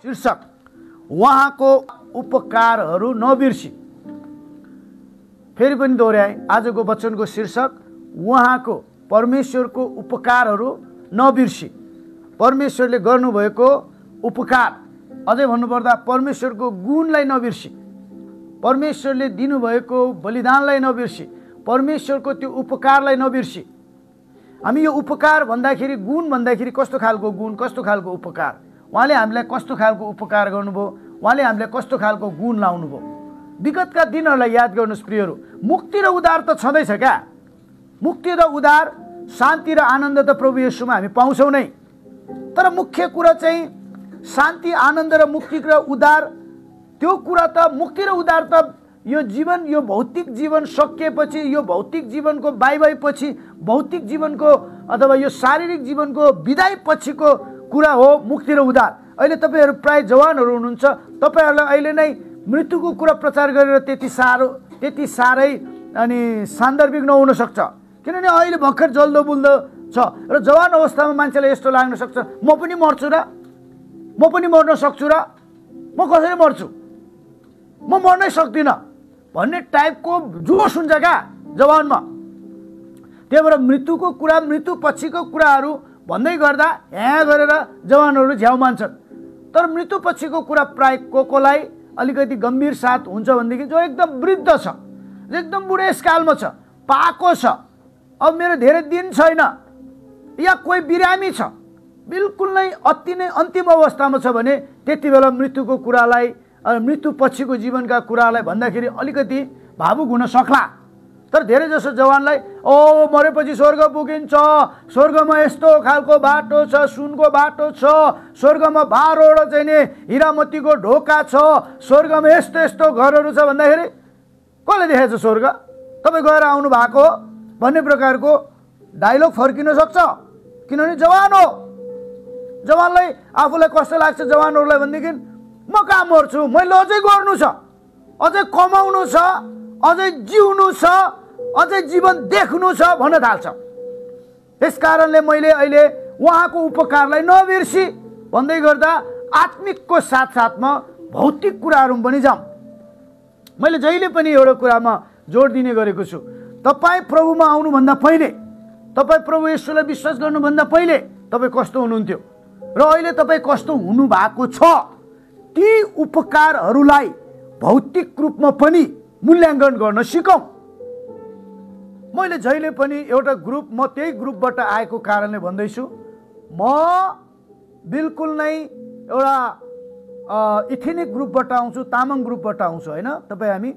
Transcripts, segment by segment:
शीर्षक उहाँको उपकारहरू नबिर्सी। फेरि पनि दोहोऱ्याएँ, आजको वचनको शीर्षक उहाँको परमेश्वरको उपकारहरू नबिर्सी। परमेश्वरले गर्नुभएको उपकार, अझै भन्नुपर्दा परमेश्वरको गुणलाई नबिर्सी, परमेश्वरले दिनुभएको बलिदानलाई नबिर्सी, परमेश्वरको त्यो उपकारलाई नबिर्सी। हामी यो उपकार भन्दाखेरि, गुण भन्दाखेरि कस्तो खालको गुण, कस्तो खालको उपकार, उहाँले हामीलाई कस्तो खालको उपकार गर्नुभयो, उहाँले हामीलाई कस्तो खालको गुण लाउनुभयो। विगतका दिनहरूलाई याद गर्नुहोस् प्रियहरू। मुक्ति र उद्धार त छँदैछ क्या। मुक्ति र उद्धार, शान्ति र आनन्द त प्रभु येशूमा हामी पाउँछौँ नै। तर मुख्य कुरा चाहिँ शान्ति, आनन्द र मुक्ति र उद्धार, त्यो कुरा त, मुक्ति र उद्धार त यो जीवन, यो भौतिक जीवन सकिएपछि, यो भौतिक जीवनको बाइपछि, भौतिक जीवनको अथवा यो शारीरिक जीवनको विदाई पछिको कुरा हो मुक्ति र उद्धार। अहिले तपाईँहरू प्राय जवानहरू हुनुहुन्छ, तपाईँहरूलाई अहिले नै मृत्युको कुरा प्रचार गरेर त्यति साह्रै अनि सान्दर्भिक नहुन सक्छ, किनभने अहिले भर्खर जल्दो बुल्दो छ र जवान अवस्थामा मान्छेलाई यस्तो लाग्न सक्छ, म पनि मर्छु र, म पनि मर्न सक्छु र, म कसरी मर्छु, म मर्नै सक्दिनँ भन्ने टाइपको जोस हुन्छ क्या जवानमा। त्यही भएर मृत्युको कुरा, मृत्यु पछिको कुराहरू भन्दै गर्दा यहाँ गरेर जवानहरू झ्याउ मान्छन्। तर मृत्यु पछिको कुरा प्राय कोलाई अलिकति गम्भीर साथ हुन्छ भनेदेखि जो एकदम वृद्ध छ, एकदम बुढेसकालमा छ, पाको छ, अब मेरो धेरै दिन छैन, या कोही बिरामी छ, बिल्कुल नै अति नै अन्तिम अवस्थामा छ भने त्यति बेला मृत्युको कुरालाई, मृत्यु पछिको जीवनका कुरालाई भन्दाखेरि अलिकति भावुक हुन सक्ला। तर धेरै जसो जवानलाई ओ मरेपछि स्वर्ग पुगिन्छ, स्वर्गमा यस्तो खालको बाटो छ, सुनको बाटो छ, स्वर्गमा 12वटा चाहिँ नि हिरामतीको ढोका छ, स्वर्गमा यस्तो यस्तो घरहरू छ भन्दाखेरि कसले देखेछ स्वर्ग, तपाईँ गएर आउनु भएको भन्ने प्रकारको डायलग फर्किन सक्छ, किनभने जवान हो। जवानलाई आफूलाई कस्तो लाग्छ जवानहरूलाई भनेदेखि म कहाँ मर्छु, मैले अझै गर्नु छ, अझै कमाउनु छ, अझै जिउनु छ, अझै जीवन देख्नु छ भन्न थाल्छ। त्यस कारणले मैले अहिले उहाँको उपकारलाई नबिर्सी भन्दै गर्दा आत्मिकको साथसाथमा भौतिक कुराहरू पनि जाउँ। मैले जहिले पनि एउटा कुरामा जोड दिने गरेको छु, तपाईँ प्रभुमा आउनुभन्दा पहिले, तपाईँ प्रभु येशूलाई विश्वास गर्नुभन्दा पहिले तपाईँ कस्तो हुनुहुन्थ्यो र अहिले तपाईँ कस्तो हुनुभएको छ, ती उपकारहरूलाई भौतिक रूपमा पनि मूल्याङ्कन गर्न सिकौँ। मैले जहिले पनि एउटा ग्रुप, म त्यही ग्रुपबाट आएको कारणले भन्दैछु, म बिल्कुल नै एउटा इथेनिक ग्रुपबाट आउँछु, तामाङ ग्रुपबाट आउँछु होइन तपाईँ हामी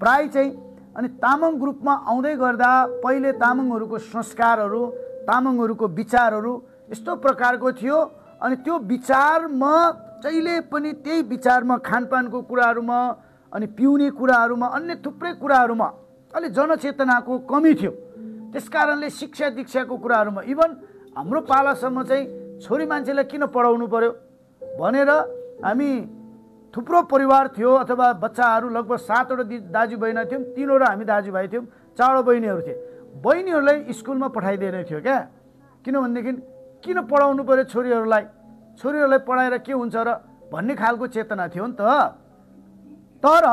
प्राय चाहिँ। अनि तामाङ ग्रुपमा आउँदै गर्दा पहिले तामाङहरूको संस्कारहरू, तामाङहरूको विचारहरू यस्तो प्रकारको थियो, अनि त्यो विचारमा जहिले पनि त्यही विचारमा खानपानको कुराहरूमा, अनि पिउने कुराहरूमा, अन्य थुप्रै कुराहरूमा अलि जनचेतनाको कमी थियो। त्यस कारणले शिक्षा दीक्षाको कुराहरूमा इभन हाम्रो पालासम्म चाहिँ छोरी मान्छेलाई किन पढाउनु पर्यो भनेर हामी थुप्रो परिवार थियो, अथवा बच्चाहरू लगभग 7वटा दाजुबहिनी थियौँ, 3वटा हामी दाजुभाइ थियौँ, 4वटा बहिनीहरू थिए। बहिनीहरूलाई स्कुलमा पठाइदिने थियो क्या, किनभनेदेखि किन पढाउनु पर्यो छोरीहरूलाई, छोरीहरूलाई पढाएर के हुन्छ र भन्ने खालको चेतना थियो नि त। तर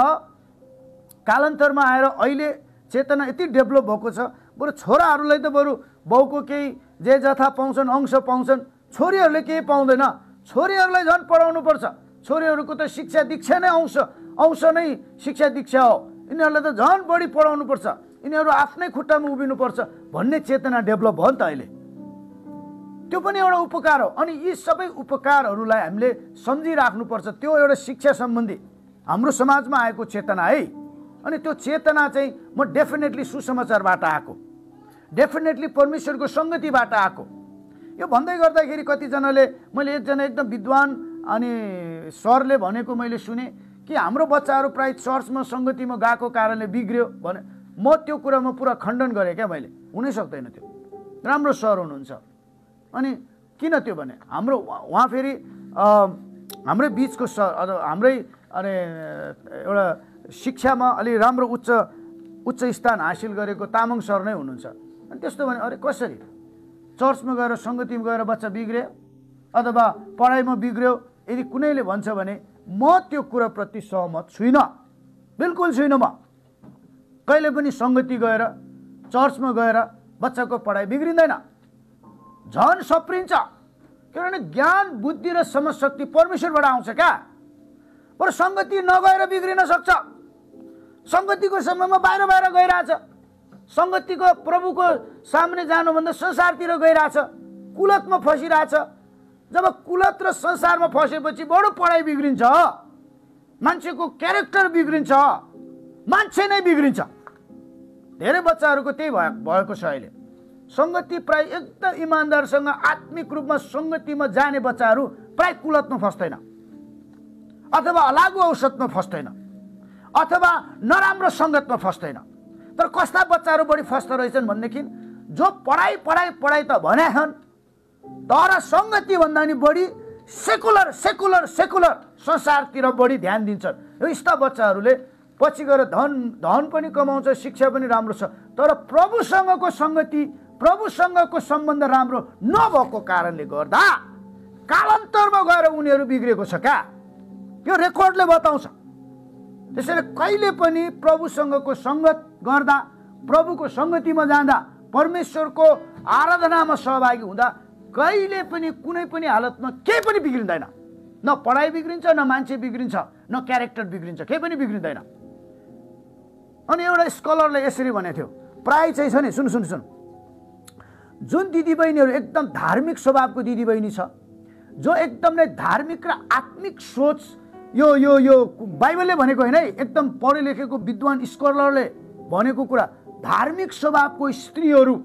कालान्तरमा आएर अहिले चेतना यति डेभलप भएको छ, बरु छोराहरूलाई त बरु बाउको केही जे जथा पाउँछन्, अंश पाउँछन्, छोरीहरूले केही पाउँदैन। छोरीहरूलाई झन् पढाउनु पर्छ, छोरीहरूको त शिक्षा दीक्षा नै अंश नै शिक्षा दीक्षा हो, यिनीहरूलाई त झन् बढी पढाउनु पर्छ, यिनीहरू आफ्नै खुट्टामा उभिनुपर्छ भन्ने चेतना डेभलप भयो नि त अहिले। त्यो पनि एउटा उपकार हो। अनि यी सबै उपकारहरूलाई हामीले सम्झिराख्नुपर्छ। त्यो एउटा शिक्षा सम्बन्धी हाम्रो समाजमा आएको चेतना है। अनि त्यो चेतना चाहिँ म डेफिनेटली सुसमाचारबाट आएको, डेफिनेटली परमेश्वरको सङ्गतिबाट आएको। यो भन्दै गर्दाखेरि कतिजनाले, मैले एकजना एकदम विद्वान अनि सरले भनेको मैले सुने कि हाम्रो बच्चाहरू प्राय चर्चमा सङ्गतिमा गएको कारणले बिग्रियो भने, म त्यो कुरामा पुरा खण्डन गरेँ क्या। मैले हुनै सक्दैन, त्यो राम्रो सर हुनुहुन्छ। अनि किन त्यो भने हाम्रो उहाँ फेरि हाम्रै बिचको सर, हाम्रै अनि एउटा शिक्षामा अलि राम्रो उच्च स्थान हासिल गरेको तामाङ सर नै हुनुहुन्छ। अनि त्यस्तो भने अरे कसरी चर्चमा गएर सङ्गतिमा गएर बच्चा बिग्रियो अथवा पढाइमा बिग्रियो, यदि कुनैले भन्छ भने म त्यो कुराप्रति सहमत छुइनँ, बिल्कुल छुइनँ। म कहिले पनि सङ्गति गएर चर्चमा गएर बच्चाको पढाइ बिग्रिँदैन, झन् सप्रिन्छ। किनभने ज्ञान बुद्धि र समझशक्ति परमेश्वरबाट आउँछ क्या। पर सङ्गति नगएर बिग्रिन सक्छ। सङ्गतिको समयमा बाहिर बाहिर गइरहेछ, सङ्गतिको प्रभुको सामने जानुभन्दा संसारतिर गइरहेछ, कुलतमा फसिरहेछ। जब कुलत र संसारमा फसेपछि बडो पढाइ बिग्रिन्छ, मान्छेको क्यारेक्टर बिग्रिन्छ, मान्छे नै बिग्रिन्छ। धेरै बच्चाहरूको त्यही भएको छ अहिले। सङ्गति प्राय एकदम इमान्दारसँग आत्मिक रूपमा सङ्गतिमा जाने बच्चाहरू प्राय कुलतमा फस्दैन, अथवा अलागु औषधमा फस्दैन, अथवा नराम्रो सङ्गतमा फस्दैन। तर कस्ता बच्चाहरू बढी फस्दो रहेछन् भनेदेखि जो पढाइ पढाइ पढाइ त भने छन्, तर सङ्गतिभन्दा नि बढी सेकुलर सेकुलर सेकुलर संसारतिर बढी ध्यान दिन्छन्। यस्ता बच्चाहरूले पछि गएर धन पनि कमाउँछ, शिक्षा पनि राम्रो छ, तर प्रभुसँगको सङ्गति, प्रभुसँगको सम्बन्ध राम्रो नभएको कारणले गर्दा कालान्तरमा गएर उनीहरू बिग्रेको छ क्या। यो रेकर्डले बताउँछ। त्यसैले कहिले पनि प्रभुसँगको सङ्गत गर्दा, प्रभुको सङ्गतिमा जाँदा, परमेश्वरको आराधनामा सहभागी हुँदा कहिले पनि कुनै पनि हालतमा केही पनि बिग्रिँदैन। न पढाइ बिग्रिन्छ, न मान्छे बिग्रिन्छ, न क्यारेक्टर बिग्रिन्छ, केही पनि बिग्रिँदैन। अनि एउटा स्कलरले यसरी भनेको थियो, प्राय चाहिँ छ नि, सुन सुन सुन, जुन दिदीबहिनीहरू एकदम धार्मिक स्वभावको दिदीबहिनी छ, जो एकदम नै धार्मिक र आत्मिक सोच, यो यो यो बाइबलले भनेको होइन है, एकदम पढे लेखेको विद्वान स्कलरले भनेको कुरा, धार्मिक स्वभावको स्त्रीहरू,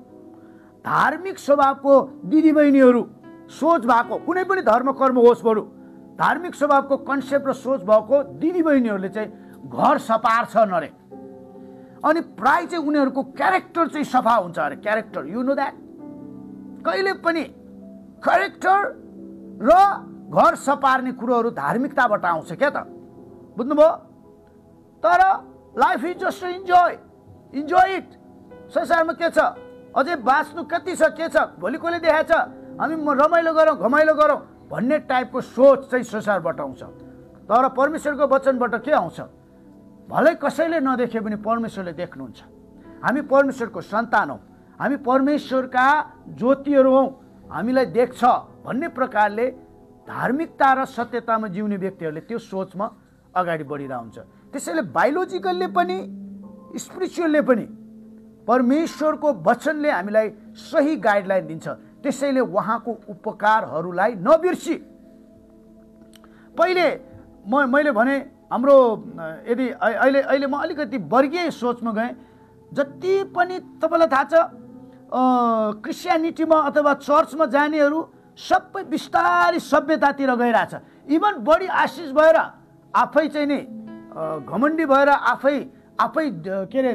धार्मिक स्वभावको दिदीबहिनीहरू, सोच भएको, कुनै पनि धर्म कर्म होस् बरु धार्मिक स्वभावको कन्सेप्ट र सोच भएको दिदीबहिनीहरूले चाहिँ घर सपार्छ नरे। अनि प्राय चाहिँ उनीहरूको क्यारेक्टर चाहिँ सफा हुन्छ अरे। क्यारेक्टर, यु नो द्याट, कहिले पनि क्यारेक्टर र घर सपार्ने कुरोहरू धार्मिकताबाट आउँछ क्या त, बुझ्नुभयो? तर life is just enjoy, enjoy it. संसारमा के छ, अझै बाँच्नु कति छ, के छ, भोलि कसले देखाएको छ, हामी रमाइलो गरौँ घमाइलो गरौँ भन्ने टाइपको सोच चाहिँ संसारबाट आउँछ। तर परमेश्वरको वचनबाट के आउँछ, भलै कसैले नदेखे पनि परमेश्वरले देख्नुहुन्छ। हामी परमेश्वरको सन्तान हौँ, हामी परमेश्वरका ज्योतिहरू हौँ, हामीलाई देख्छ भन्ने प्रकारले धार्मिकता र सत्यतामा जिउने व्यक्तिहरूले त्यो सोचमा अगाडि बढिरहन्छ। त्यसैले बायोलोजिकलले पनि स्पिरिचुअलले पनि परमेश्वरको वचनले हामीलाई सही गाइडलाइन दिन्छ। त्यसैले उहाँको उपकारहरूलाई नबिर्सी। पहिले मैले भने हाम्रो यदि अहिले म अलिकति वर्गीय सोचमा गएँ, जति पनि तपाईँलाई थाहा छ क्रिस्चियनिटीमा अथवा चर्चमा जानेहरू सबै बिस्तारै सभ्यतातिर गइरहेछ। इभन बढी आशिष भएर आफै चाहिँ नि घमण्डी भएर आफै के अरे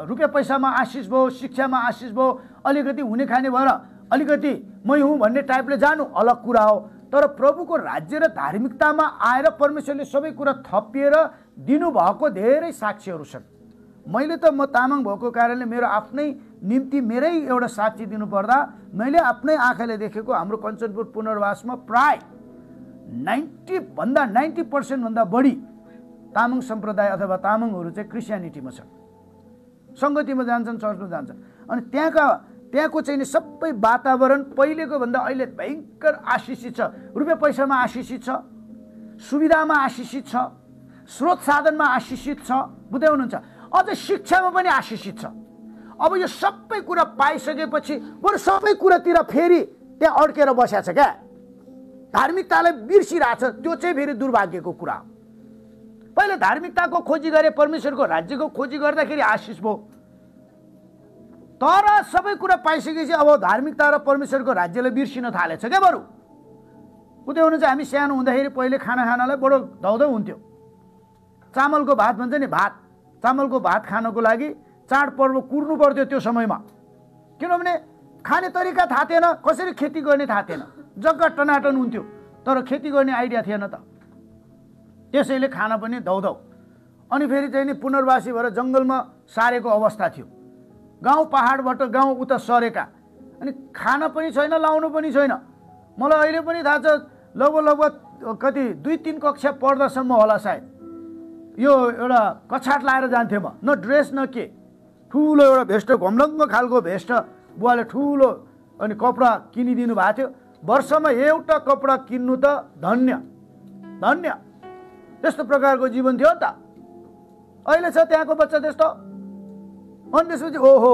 रुपियाँ पैसामा आशिष भयो, शिक्षामा आशिष भयो, अलिकति हुने खाने भएर अलिकति मै हुँ भन्ने टाइपले जानु अलग कुरा हो। तर प्रभुको राज्य र धार्मिकतामा आएर परमेश्वरले सबै कुरा थपिएर दिनुभएको धेरै साक्षीहरू छन्। मैले त म तामाङ भएको कारणले मेरो आफ्नै निम्ति मेरै एउटा साक्षी दिनुपर्दा मैले आफ्नै आँखाले देखेको हाम्रो कञ्चनपुर पुनर्वासमा प्राय 90% भन्दा बढी तामाङ सम्प्रदाय अथवा तामाङहरू चाहिँ क्रिस्चियनिटीमा छन्, सङ्गतिमा जान्छन्, चर्चमा जान्छन्। अनि त्यहाँको चाहिँ नि सबै वातावरण पहिलेको भन्दा अहिले भयङ्कर आशिषित छ। रुपियाँ पैसामा आशिषित छ, सुविधामा आशिषित छ, स्रोत साधनमा आशिषित छ, बुझ्दै हुनुहुन्छ? अझ शिक्षामा पनि आशिषित छ। अब यो सबै कुरा पाइसकेपछि बरु सबै कुरातिर फेरि त्यहाँ अड्केर बसेको छ क्या, धार्मिकतालाई बिर्सिरहेछ। त्यो चाहिँ फेरि दुर्भाग्यको कुरा हो। पहिले धार्मिकताको खोजी गरे, परमेश्वरको राज्यको खोजी गर्दाखेरि आशिष भयो, तर सबै कुरा पाइसकेपछि अब धार्मिकता र परमेश्वरको राज्यलाई बिर्सिन थालेछ क्या। बरु बुझ्दै हुनुहुन्छ? हामी सानो हुँदाखेरि पहिले खानालाई बडो धौधौ हुन्थ्यो। चामलको भात भन्छ नि, भात, चामलको भात खानको लागि चाडपर्व कुर्नु पर्थ्यो त्यो समयमा, किनभने खाने तरिका थाहा थिएन, कसरी खेती गर्ने थाहा थिएन, जग्गा टनाटन हुन्थ्यो, तर खेती गर्ने आइडिया थिएन त। त्यसैले खाना पनि धौधौ। अनि फेरि चाहिँ नि पुनर्वासी भएर जङ्गलमा सारेको अवस्था थियो, गाउँ पहाडबाट गाउँ उता सरेका, अनि खाना पनि छैन, लाउनु पनि छैन। मलाई अहिले पनि थाहा छ, लगभग कति 2-3 कक्षा पढ्दासम्म होला सायद यो एउटा कछाट लाएर जान्थेँ म, न ड्रेस न के, ठुलो एउटा भेस्ट घमलङ्ग खालको भेस्ट बुवाले ठुलो अनि कपडा किनिदिनु भएको थियो। वर्षमा एउटा कपडा किन्नु त धन्य धन्य, त्यस्तो प्रकारको जीवन थियो त। अहिले छ त्यहाँको बच्चा त्यस्तो। अनि त्यसपछि ओहो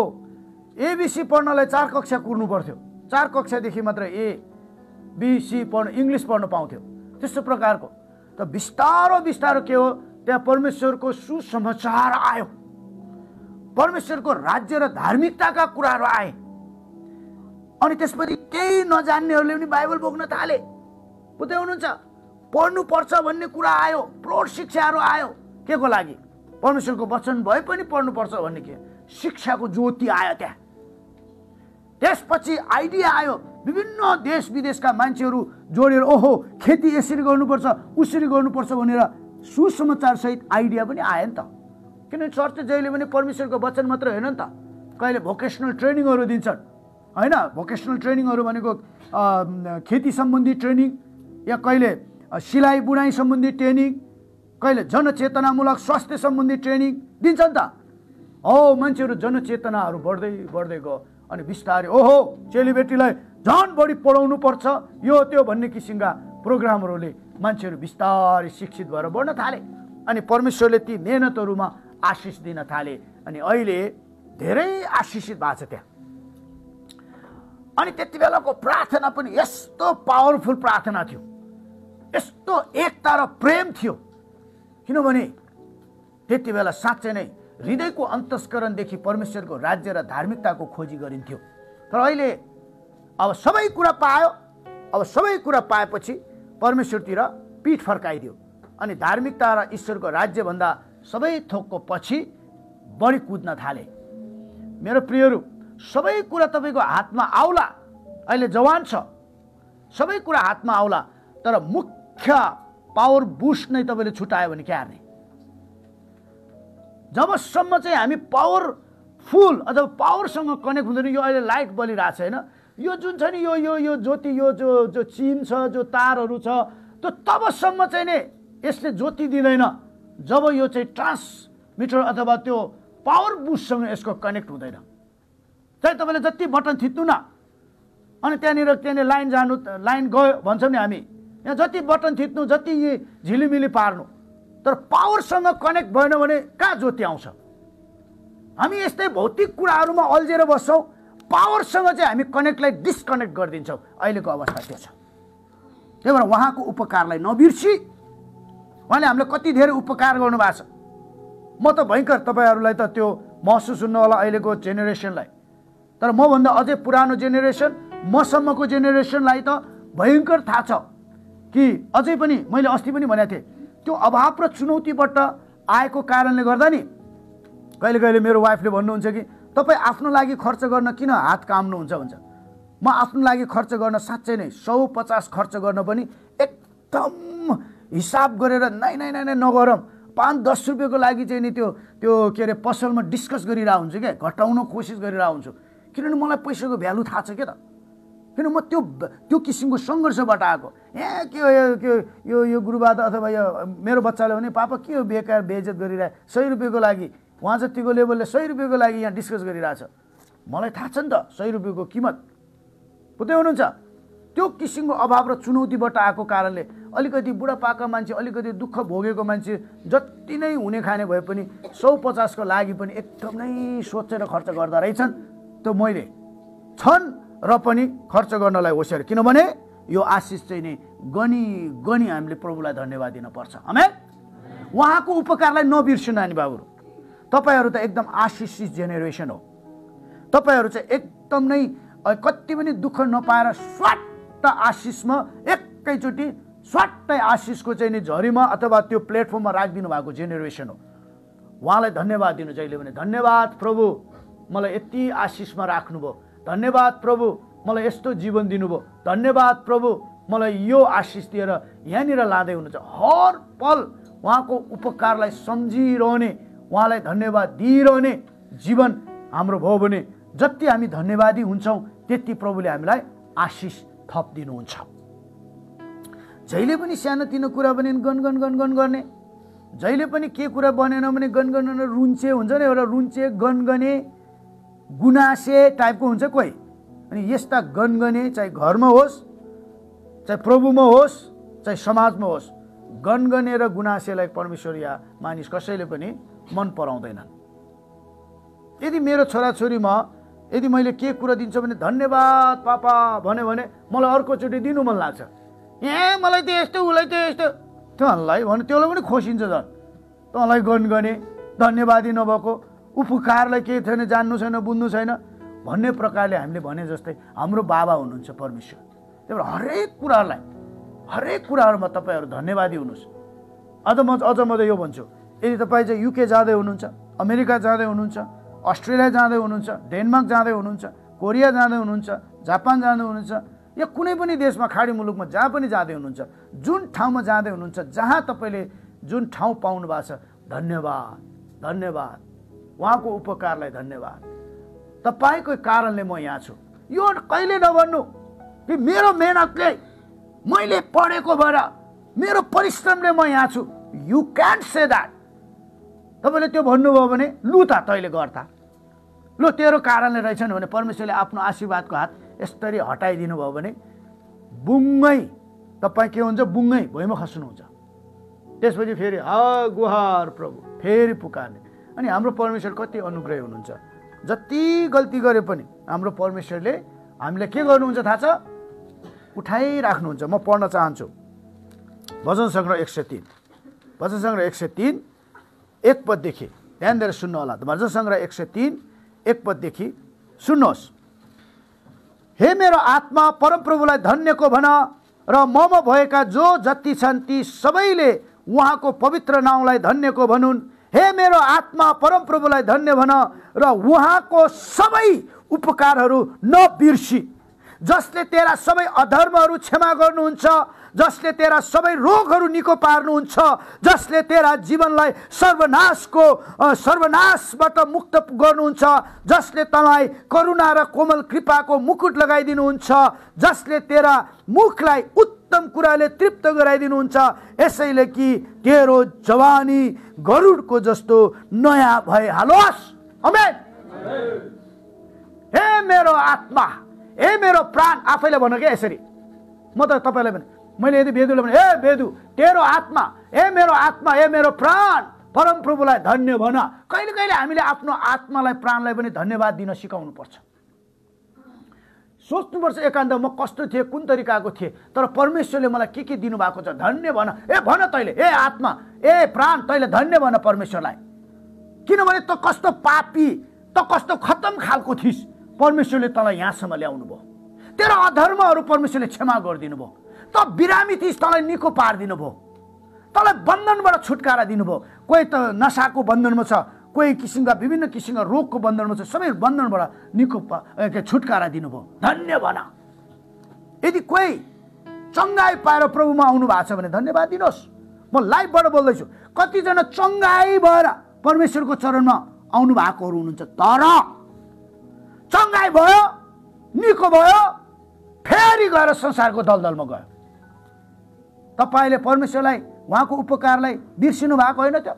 एबिसी पढ्नलाई 4 कक्षा कुर्नु पर्थ्यो, 4 कक्षादेखि मात्र ABC पढ्नु, इङ्ग्लिस पढ्नु पाउँथ्यो, त्यस्तो प्रकारको। त बिस्तारो बिस्तारो के हो, त्यहाँ परमेश्वरको सुसमाचार आयो, परमेश्वरको राज्य र धार्मिकताका कुराहरू आए। अनि त्यसपछि केही नजान्नेहरूले पनि बाइबल बोक्न थाले। बुझ्दै हुनुहुन्छ? पढ्नुपर्छ भन्ने कुरा आयो, प्रौढ शिक्षाहरू आयो। के को लागि? परमेश्वरको वचन भए पनि पढ्नुपर्छ भन्ने के शिक्षाको ज्योति आयो त्यहाँ। त्यसपछि आइडिया आयो, विभिन्न देश विदेशका मान्छेहरू जोडेर ओहो खेती यसरी गर्नुपर्छ उसरी गर्नुपर्छ भनेर सुसमाचार सहित आइडिया पनि आयो नि त। किनभने चर्च जहिले पनि परमेश्वरको वचन मात्र होइन नि त, कहिले भोकेसनल ट्रेनिङहरू दिन्छन् होइन। भोकेसनल ट्रेनिङहरू भनेको खेती सम्बन्धी ट्रेनिङ, या कहिले सिलाइ बुनाइ सम्बन्धी ट्रेनिङ, कहिले जनचेतनामूलक स्वास्थ्य सम्बन्धी ट्रेनिङ दिन्छ नि त। हो मान्छेहरू जनचेतनाहरू बढ्दै बढ्दै गयो। अनि बिस्तारै ओहो चेलीबेटीलाई झन् बढी पढाउनु पर्छ यो त्यो भन्ने किसिमका प्रोग्रामहरूले मान्छेहरू बिस्तारै शिक्षित भएर बढ्न थाले। अनि परमेश्वरले ती मेहनतहरूमा आशिष दिन थाले। अनि अहिले धेरै आशिषित भएको छ त्यहाँ। अनि त्यति बेलाको प्रार्थना पनि यस्तो पावरफुल प्रार्थना थियो, यस्तो एकता र प्रेम थियो, किनभने त्यति बेला साँच्चै नै हृदयको अन्तस्करणदेखि परमेश्वरको राज्य र धार्मिकताको खोजी गरिन्थ्यो। तर अहिले अब सबै कुरा पायो, अब सबै कुरा पाएपछि परमेश्वरतिर पिठ फर्काइदियो अनि धार्मिकता र ईश्वरको राज्यभन्दा सबै थोकको पछि बढी कुद्न थाले। मेरो प्रियहरू, सबै कुरा तपाईँको हातमा आउला, अहिले जवान छ, सबै कुरा हातमा आउला, तर मुख्य पावर बुस्ट नै तपाईँले छुटायो भने क्या गर्ने? जबसम्म चाहिँ हामी पावरफुल अथवा पावरसँग कनेक्ट हुँदैन, यो अहिले लाइट बलिरहेको छ होइन, यो जुन छ नि यो यो यो ज्योति, यो जो चिम छ, जो तारहरू छ, त्यो तबसम्म चाहिँ नि यसले ज्योति दिँदैन जब यो चाहिँ ट्रान्समिटर अथवा त्यो पावर बुस्टसँग यसको कनेक्ट हुँदैन। चाहे तपाईँले जति बटन थिच्नु न, अनि त्यहाँनिर लाइन जानु, लाइन गयो भन्छौँ नि हामी, यहाँ जति बटन थिच्नु, जति झिलिमिली पार्नु, तर पावरसँग कनेक्ट भएन भने कहाँ ज्योति आउँछ? हामी यस्तै भौतिक कुराहरूमा अल्झेर बस्छौँ, पावरसँग चाहिँ हामी कनेक्टलाई डिस्कनेक्ट गरिदिन्छौँ। अहिलेको अवस्था त्यो छ। त्यही भएर उहाँको उपकारलाई नबिर्सी, उहाँले हामीलाई कति धेरै उपकार गर्नुभएको छ। म त भयङ्कर तपाईँहरूलाई त त्यो महसुस हुन्न होला अहिलेको जेनेरेसनलाई, तर मभन्दा अझै पुरानो जेनेरेसन, मसम्मको जेनेरेसनलाई त भयङ्कर थाहा छ कि अझै पनि मैले अस्ति पनि भनेको थिएँ, त्यो अभाव र चुनौतीबाट आएको कारणले गर्दा नि कहिले कहिले मेरो वाइफले भन्नुहुन्छ कि तपाईँ आफ्नो लागि खर्च गर्न किन हात काम्नुहुन्छ भन्छ। म आफ्नो लागि खर्च गर्न साँच्चै नै 150 खर्च गर्न पनि एकदम हिसाब गरेर नै नै नै नगरौँ, 5-10 रुपियाँको लागि चाहिँ नि त्यो के अरे पसलमा डिस्कस गरिरहेको हुन्छु क्या, घटाउन कोसिस गरिरहेको हुन्छु, किनभने मलाई पैसाको भ्यालु थाहा छ क्या त। किन म त्यो किसिमको सङ्घर्षबाट आएको। यो गुरुबा अथवा यो मेरो बच्चाले भने पापा के हो बेकार बेइज्जत गरिरहेको, 100 रुपियाँको लागि उहाँ जतिको लेभलले 100 रुपियाँको लागि यहाँ डिस्कस गरिरहेछ। मलाई थाहा छ नि त 100 रुपियाँको किमत। बुझ्दै हुनुहुन्छ? त्यो किसिमको अभाव र चुनौतीबाट आएको कारणले अलिकति बुढापाका मान्छे, अलिकति दुःख भोगेको मान्छे जति नै हुने खाने भए पनि 150 को लागि पनि एकदमै सोचेर खर्च गर्दा रहेछन्। त्यो मैले छन् र पनि खर्च गर्नलाई होसियार, किनभने यो आशिष चाहिँ नि गनी गनी हामीले प्रभुलाई धन्यवाद दिन पर्छ। आमेन। उहाँको उपकारलाई नबिर्सनु नानी बाबुहरू। तपाईँहरू त एकदम आशिषित जेनेरेसन हो। तपाईँहरू चाहिँ एकदम नै कति पनि दुःख नपाएर स्वाट्ट आशिषमा एकैचोटि स्वाट्टै आशिषको चाहिँ नि झरीमा अथवा त्यो प्लेटफर्ममा राखिदिनु भएको जेनेरेसन हो। उहाँलाई धन्यवाद दिनु जहिले पनि। धन्यवाद प्रभु, मलाई यति आशिषमा राख्नुभयो। धन्यवाद प्रभु, मलाई यस्तो जीवन दिनुभयो। धन्यवाद प्रभु, मलाई यो आशिष दिएर यहाँनिर लाँदै हुनुहुन्छ। हर पल उहाँको उपकारलाई सम्झिरहने, उहाँलाई धन्यवाद दिइरहने जीवन हाम्रो भयो भने जति हामी धन्यवादी हुन्छौँ त्यति प्रभुले हामीलाई आशिष थप दिनुहुन्छ। जहिले पनि सानोतिनो कुरा भने गनगन गनगन गर्ने, जहिले पनि के कुरा बनेन भने गनगन रुन्चे हुन्छ नि, एउटा रुन्चे गनगने गुनासे टाइपको हुन्छ कोही। अनि यस्ता गनगने चाहे घरमा होस्, चाहे प्रभुमा होस्, चाहे समाजमा होस्, गनगने र गुनासेलाई परमेश्वर या मानिस कसैले पनि मन पराउँदैनन्। यदि मेरो छोराछोरीमा यदि मैले के कुरा दिन्छु भने धन्यवाद पापा भन्यो भने मलाई अर्कोचोटि दिनु मन लाग्छ। मलाई त यस्तो उसलाई त यस्तो, तँलाई भने त्यसलाई पनि खोसिन्छ झन्। तँलाई गनगने धन्यवादी नभएको, उपकारलाई केही छैन, जान्नु छैन, बुझ्नु छैन भन्ने प्रकारले हामीले भने जस्तै हाम्रो बाबा हुनुहुन्छ परमेश्वर। त्यही भएर हरेक कुराहरूमा तपाईँहरू धन्यवादी हुनुहोस्। अझ म त यो भन्छु, यदि तपाईँ चाहिँ युके जाँदै हुनुहुन्छ, अमेरिका जाँदै हुनुहुन्छ, अस्ट्रेलिया जाँदै हुनुहुन्छ, डेनमार्क जाँदै हुनुहुन्छ, कोरिया जाँदै हुनुहुन्छ, जापान जाँदै हुनुहुन्छ, या कुनै पनि देशमा खाडी मुलुकमा जहाँ पनि जाँदै हुनुहुन्छ, जुन ठाउँमा जाँदै हुनुहुन्छ, जहाँ तपाईँले जुन ठाउँ पाउनु भएको छ, धन्यवाद धन्यवाद, उहाँको उपकारलाई धन्यवाद। तपाईँको कारणले म यहाँ छु। यो कहिले नभन्नु कि मेरो मेहनतले, मैले पढेको भएर, मेरो परिश्रमले म यहाँ छु। You can't say that. तपाईँले त्यो भन्नुभयो भने लु त तैँले गर्दा, लु तेरो कारणले रहेछन् भने परमेश्वरले आफ्नो आशीर्वादको हात यसरी हटाइदिनु भयो भने बुङ्गै तपाईँ के हुन्छ, बुङ्गै भुइँमा खस्नुहुन्छ। त्यसपछि फेरि गुहार प्रभु फेरि पुकार्ने। अनि हाम्रो परमेश्वर कति अनुग्रही हुनुहुन्छ। जति गल्ती गरे पनि हाम्रो परमेश्वरले हामीलाई के गर्नुहुन्छ थाहा छ, उठाइराख्नुहुन्छ। म पढ्न चाहन्छु भजन सङ्ग्रह 103, भजन सङ्ग्रह 103 एक पददेखि ध्यान दिएर सुन्नु होला। भजन सङ्ग्रह 103 एक पददेखि सुन्नुहोस्। हे मेरो आत्मा परमप्रभुलाई धन्यको भन र ममा भएका जो जति छन् ती सबैले उहाँको पवित्र नाउँलाई धन्यको भनुन्। हे मेरो आत्मा परमप्रभुलाई धन्य भन र उहाँको सबै उपकारहरू नबिर्सी, जसले तेरा सबै अधर्महरू क्षमा गर्नुहुन्छ, जसले तेरा सबै रोगहरू निको पार्नुहुन्छ, जसले तेरा जीवनलाई सर्वनाशबाट मुक्त गर्नुहुन्छ, जसले तँलाई करुणा र कोमल कृपाको मुकुट लगाइदिनुहुन्छ, जसले तेरा मुखलाई उत्तम कुराले तृप्त गराइदिनुहुन्छ, यसैले कि तेरो जवानी गरुडको जस्तो नयाँ भइहालोस्। आमेन। हे मेरो आत्मा, हे मेरो प्राण, आफैले भन क्या यसरी। म त तपाईँलाई भने, मैले यदि बेदुले भने, हे बेदु तेरो आत्मा, हे मेरो आत्मा, हे मेरो प्राण परमप्रभुलाई धन्य भन। कहिले कहिले हामीले आफ्नो आत्मालाई, प्राणलाई पनि धन्यवाद दिन सिकाउनु पर्छ। सोच्नुपर्छ एकान्त म कस्तो थिएँ, कुन तरिकाको थिएँ, तर परमेश्वरले मलाई के दिनुभएको छ, धन्य भन। ए भन तैँले, ए आत्मा, ए प्राण, तैँले धन्य भन परमेश्वरलाई। किनभने त कस्तो पापी, त कस्तो खत्तम खालको थिइस्, परमेश्वरले तँलाई यहाँसम्म ल्याउनु भयो। तेरो अधर्महरू परमेश्वरले क्षमा गरिदिनु भयो। त बिरामी थिइस्, तँलाई निको पारिदिनु भयो। तँलाई बन्धनबाट छुटकारा दिनुभयो। कोही त नसाको बन्धनमा छ, कोही किसिमका विभिन्न किसिमका रोगको बन्धनमा छ, सबै बन्धनबाट निको छुटकारा दिनुभयो। धन्य भन। यदि कोही चङ्गाई पाएर प्रभुमा आउनु भएको छ भने धन्यवाद दिनुहोस्। म लाइभबाट बोल्दैछु, कतिजना चङ्गाई भएर परमेश्वरको चरणमा आउनु भएकोहरू हुनुहुन्छ, तर चङ्गाई भयो, निको भयो, फेरि गएर संसारको दलदलमा गयो। तपाईँले परमेश्वरलाई, उहाँको उपकारलाई बिर्सिनु भएको होइन त?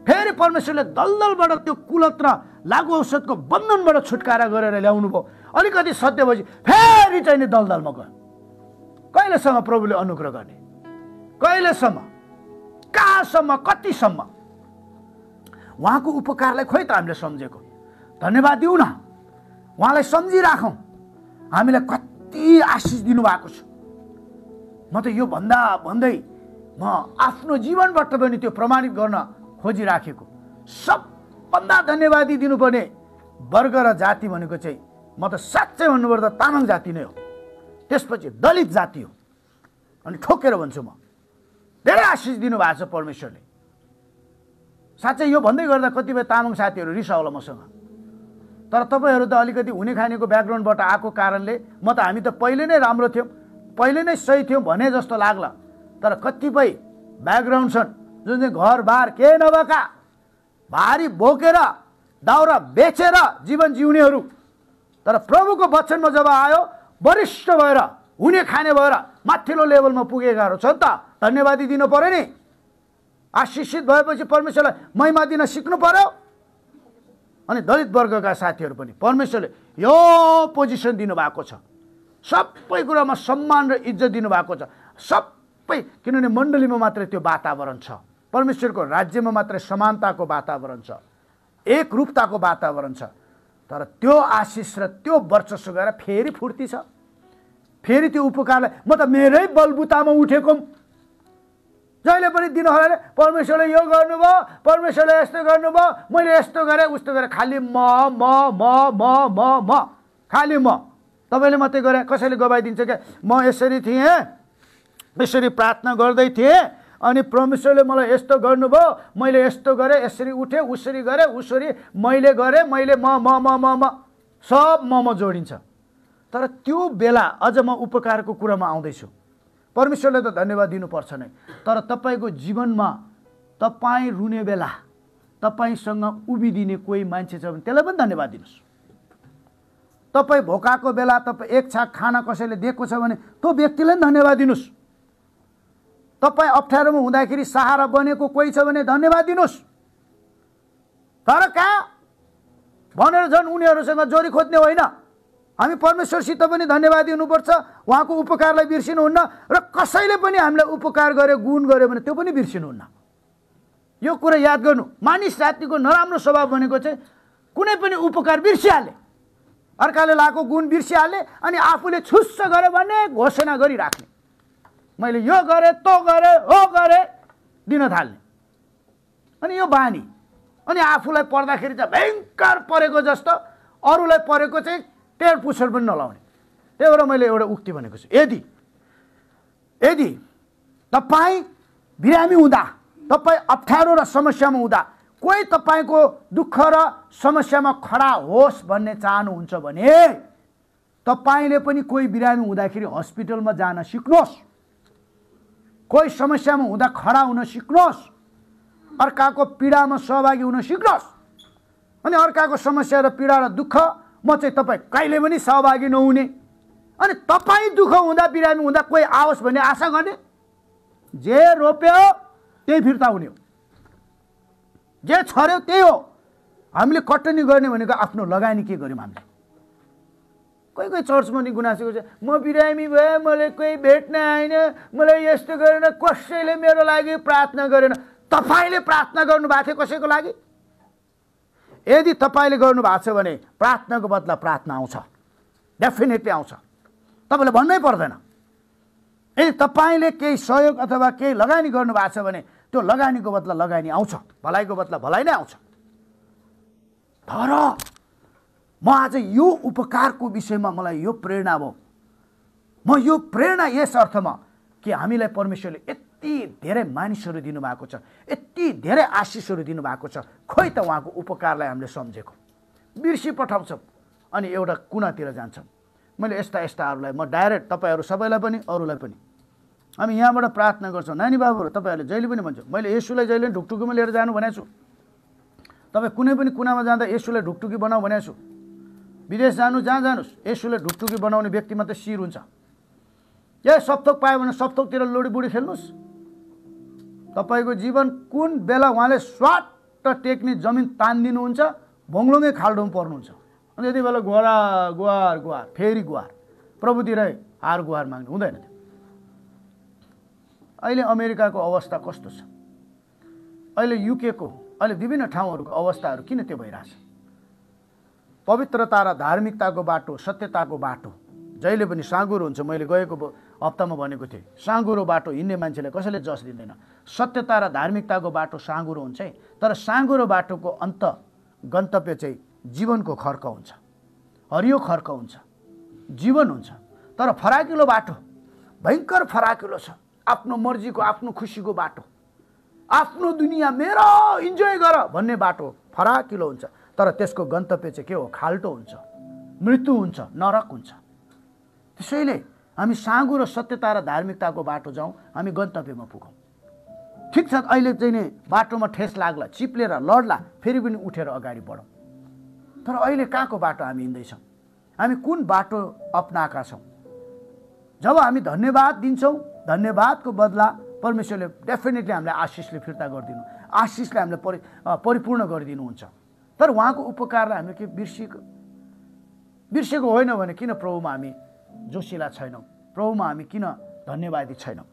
फेरि परमेश्वरले दलदलबाट, त्यो कुलत र लागु औषधको बन्धनबाट छुटकारा गरेर ल्याउनु भयो। अलिकति सत्य भएपछि फेरि चाहिँ नि दलदलमा गयो। कहिलेसम्म प्रभुले अनुग्रह गर्ने? कहिलेसम्म? कहाँसम्म? कतिसम्म? उहाँको उपकारलाई खोइ त हामीले सम्झेको? धन्यवाद दिउँ न, उहाँलाई सम्झिराखौँ। हामीलाई कति आशिष दिनुभएको छ। म त यो भन्दै म आफ्नो जीवनबाट पनि त्यो प्रमाणित गर्न खोजिराखेको। सबभन्दा धन्यवादी दिनुपर्ने वर्ग र जाति भनेको चाहिँ, म त साँच्चै भन्नुपर्दा तामाङ जाति नै हो, त्यसपछि दलित जाति हो। अनि ठोकेर भन्छु, म धेरै आशिष दिनुभएको छ परमेश्वरले। साँच्चै यो भन्दै गर्दा कतिपय तामाङ साथीहरू रिसाउला मसँग, तर तपाईँहरू त अलिकति हुने खानेको ब्याकग्राउन्डबाट आएको कारणले म त हामी त पहिले नै राम्रो थियौँ, पहिले नै सही थियौँ भने जस्तो लाग्ला। तर कतिपय ब्याकग्राउन्ड छन् जुन चाहिँ घरबार केही नभएका, भारी बोकेर दाउरा बेचेर जीवन जिउनेहरू, तर प्रभुको वचनमा जब आयो, वरिष्ठ भएर हुने खाने भएर माथिल्लो लेभलमा पुगेकाहरू छ नि त, धन्यवादी दिनु पर्यो नि। आशिषित भएपछि परमेश्वरलाई महिमा दिन सिक्नु पर्यो। अनि दलित वर्गका साथीहरू पनि परमेश्वरले यो पोजिसन दिनुभएको छ, सबै कुरामा सम्मान र इज्जत दिनुभएको छ, सबै। किनभने मण्डलीमा मात्रै त्यो वातावरण छ, परमेश्वरको राज्यमा मात्रै समानताको वातावरण छ, एकरूपताको वातावरण छ। तर त्यो आशिष र त्यो वर्चस्व गएर फेरि फुर्ती छ, फेरि त्यो उपकारलाई म त मेरै बलबुतामा उठेको, जहिले पनि दिनहरूलाई परमेश्वरले यो गर्नुभयो, परमेश्वरले यस्तो गर्नुभयो, मैले यस्तो गरेँ उस्तो गरेँ, खालि म म म म म म खालि म। तपाईँले मात्रै गरे, कसैले गवाइदिन्छ क्या म यसरी थिएँ, यसरी प्रार्थना गर्दै थिएँ, अनि परमेश्वरले मलाई यस्तो गर्नुभयो, मैले यस्तो गरेँ, यसरी उठेँ, उसरी गरेँ, उसरी मैले गरेँ, मैले म म म म म सब म जोडिन्छ। तर त्यो बेला अझ म उपकारको कुरामा आउँदैछु। परमेश्वरले त धन्यवाद दिनुपर्छ नै, तर तपाईँको जीवनमा तपाईँ रुने बेला, तपाईँसँग उभिदिने कोही मान्छे छ भने त्यसलाई पनि धन्यवाद दिनुहोस्। तपाईँ भोकाको बेला तपाईँ एक छाक खाना कसैले दिएको छ भने त्यो व्यक्तिलाई पनि धन्यवाद दिनुहोस्। तपाईँ अप्ठ्यारोमा हुँदाखेरि सहारा बनेको कोही छ भने धन्यवाद दिनुहोस्। तर कहाँ भनेर झन् उनीहरूसँग जोरी खोज्ने होइन। हामी परमेश्वरसित पनि धन्यवाद दिनुपर्छ, उहाँको उपकारलाई बिर्सिनुहुन्न, र कसैले पनि हामीलाई उपकार गर्यो, गुण गर्यो भने त्यो पनि बिर्सिनुहुन्न। यो कुरा याद गर्नु। मानिस जातिको नराम्रो स्वभाव भनेको चाहिँ कुनै पनि उपकार बिर्सिहाल्ने, अर्काले लाएको गुण बिर्सिहाल्ने, अनि आफूले छुस्स गरे भने घोषणा गरिराख्ने, मैले यो गरेँ, तो गरेँ, हो गरेँ दिन थाल्ने। अनि यो बानी, अनि आफूलाई पर्दाखेरि चाहिँ भयङ्कर परेको जस्तो, अरूलाई परेको चाहिँ टेर पुछर पनि नलाउने। त्यही भएर मैले एउटा उक्ति भनेको छु, यदि तपाईँ बिरामी हुँदा, तपाईँ अप्ठ्यारो र समस्यामा हुँदा कोही तपाईँको दुःख र समस्यामा खडा होस् भन्ने चाहनुहुन्छ भने तपाईँले पनि कोही बिरामी हुँदाखेरि हस्पिटलमा जान सिक्नुहोस्, कोही समस्यामा हुँदा खडा हुन सिक्नुहोस्, अर्काको पीडामा सहभागी हुन सिक्नुहोस्। अनि अर्काको समस्या र पीडा र दुःख म चाहिँ तपाईँ कहिले पनि सहभागी नहुने, अनि तपाईँ दुःख हुँदा बिरामी हुँदा कोही आओस् भन्ने आशा गर्ने। जे रोप्यो त्यही फिर्ता हुने हो, जे छर्यो त्यही हो। हामीले कटनी गर्ने भनेको आफ्नो लगानी के गर्यौँ हामीले। कोही कोही चर्चमा नि गुनासो गर्छ, म बिरामी भएँ, मलाई कोही भेट्न आएन, मलाई यस्तो गरेन, कसैले मेरो लागि प्रार्थना गरेन। तपाईँले प्रार्थना गर्नुभएको थियो कसैको लागि? यदि तपाईँले गर्नुभएको छ भने प्रार्थनाको बदला प्रार्थना आउँछ, डेफिनेटली आउँछ, तपाईँले भन्नै पर्दैन। यदि तपाईँले केही सहयोग अथवा केही लगानी गर्नुभएको छ भने त्यो लगानीको बदला लगानी आउँछ, भलाइको बदला भलाइ नै आउँछ। तर म आज यो उपकारको विषयमा मलाई यो प्रेरणा भयो। म यो प्रेरणा यस अर्थमा कि हामीलाई परमेश्वरले यति धेरै मानिसहरू दिनुभएको छ, यति धेरै आशिषहरू दिनुभएको छ, खोइ त उहाँको उपकारलाई हामीले सम्झेको बिर्सी पठाउँछौँ अनि एउटा कुनातिर जान्छौँ। मैले यस्ताहरूलाई म डाइरेक्ट तपाईँहरू सबैलाई पनि अरूलाई पनि हामी यहाँबाट प्रार्थना गर्छौँ। नानी बाबुहरू तपाईँहरूले जहिले पनि भन्छ, मैले येशूलाई जहिले पनि ढुकढुकीमा लिएर जानु भनेको छु। तपाईँ कुनै पनि कुनामा जाँदा येशूलाई ढुकढुकी बनाऊ भनेको छु। विदेश जानु जहाँ जानुहोस्, येशूलाई ढुकढुकी बनाउने व्यक्ति मात्रै शिर हुन्छ। या सप्तक पायो भने सप्तकतिर लोडी बुढी खेल्नुहोस्। तपाईँको जीवन कुन बेला उहाँले स्वाट टेक्ने जमिन तानिदिनुहुन्छ, भोङ्लोङै खाल्डोमा पर्नुहुन्छ, अनि यति बेला गुहार गुहार गुहार फेरि गुहार, प्रभुतिरै हार गुहार माग्नु हुँदैन। अहिले अमेरिकाको अवस्था कस्तो छ, अहिले युकेको, अहिले विभिन्न ठाउँहरूको अवस्थाहरू किन त्यो भइरहेछ? पवित्रता र धार्मिकताको बाटो, सत्यताको बाटो जहिले पनि साँगुरो हुन्छ। मैले गएको हप्तामा भनेको थिएँ, साँगुरो बाटो हिँड्ने मान्छेलाई कसैले जस दिँदैन। सत्यता र धार्मिकताको बाटो साँगुरो हुन्छ है, तर साँगुरो बाटोको अन्त गन्तव्य चाहिँ जीवनको खर्क हुन्छ, हरियो खर्क हुन्छ, जीवन हुन्छ। तर फराकिलो बाटो, भयङ्कर फराकिलो छ, आफ्नो मर्जीको, आफ्नो खुसीको बाटो, आफ्नो दुनियाँ मेरो इन्जोय गर भन्ने बाटो फराकिलो हुन्छ। तर त्यसको गन्तव्य चाहिँ के हो? खाल्टो हुन्छ, मृत्यु हुन्छ, नरक हुन्छ। त्यसैले हामी साँगुरो सत्यता र धार्मिकताको बाटो जाउँ, हामी गन्तव्यमा पुगौँ। ठिक छ, अहिले चाहिँ नि बाटोमा ठेस लाग्ला, चिप्लेर लड्ला, फेरि पनि उठेर अगाडि बढौँ। तर अहिले कहाँको बाटो हामी हिँड्दैछौँ? हामी कुन बाटो अपनाएका छौँ? जब हामी धन्यवाद दिन्छौँ, धन्यवादको बदला परमेश्वरले डेफिनेटली हामीलाई आशिषले फिर्ता गरिदिनु, आशिषले हामीलाई परिपूर्ण गरिदिनुहुन्छ। तर उहाँको उपकारलाई हामीले के बिर्सेको होइन भने किन प्रभुमा हामी जोसिला छैनौँ, प्रभुमा हामी किन धन्यवादी छैनौँ?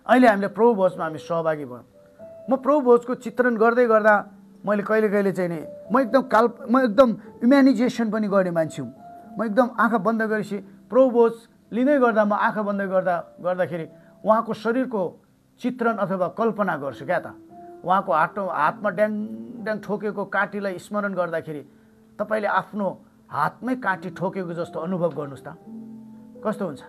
अहिले हामीले प्रभु भोजमा हामी सहभागी भयौँ। म प्रभु भोजको चित्रण गर्दै गर्दा मैले कहिले कहिले चाहिँ नि म एकदम इमेजिनेसन पनि गर्ने मान्छे हुँ। म एकदम आँखा बन्द गरेपछि प्रभु भोज लिँदै गर्दा म आँखा बन्द गर्दाखेरि उहाँको शरीरको चित्रण अथवा कल्पना गर्छु क्या त। उहाँको हातमा ड्याङ ड्याङ ठोकेको काँटीलाई स्मरण गर्दाखेरि तपाईँले आफ्नो हातमै काँटी ठोकेको जस्तो अनुभव गर्नुहोस् त, कस्तो हुन्छ?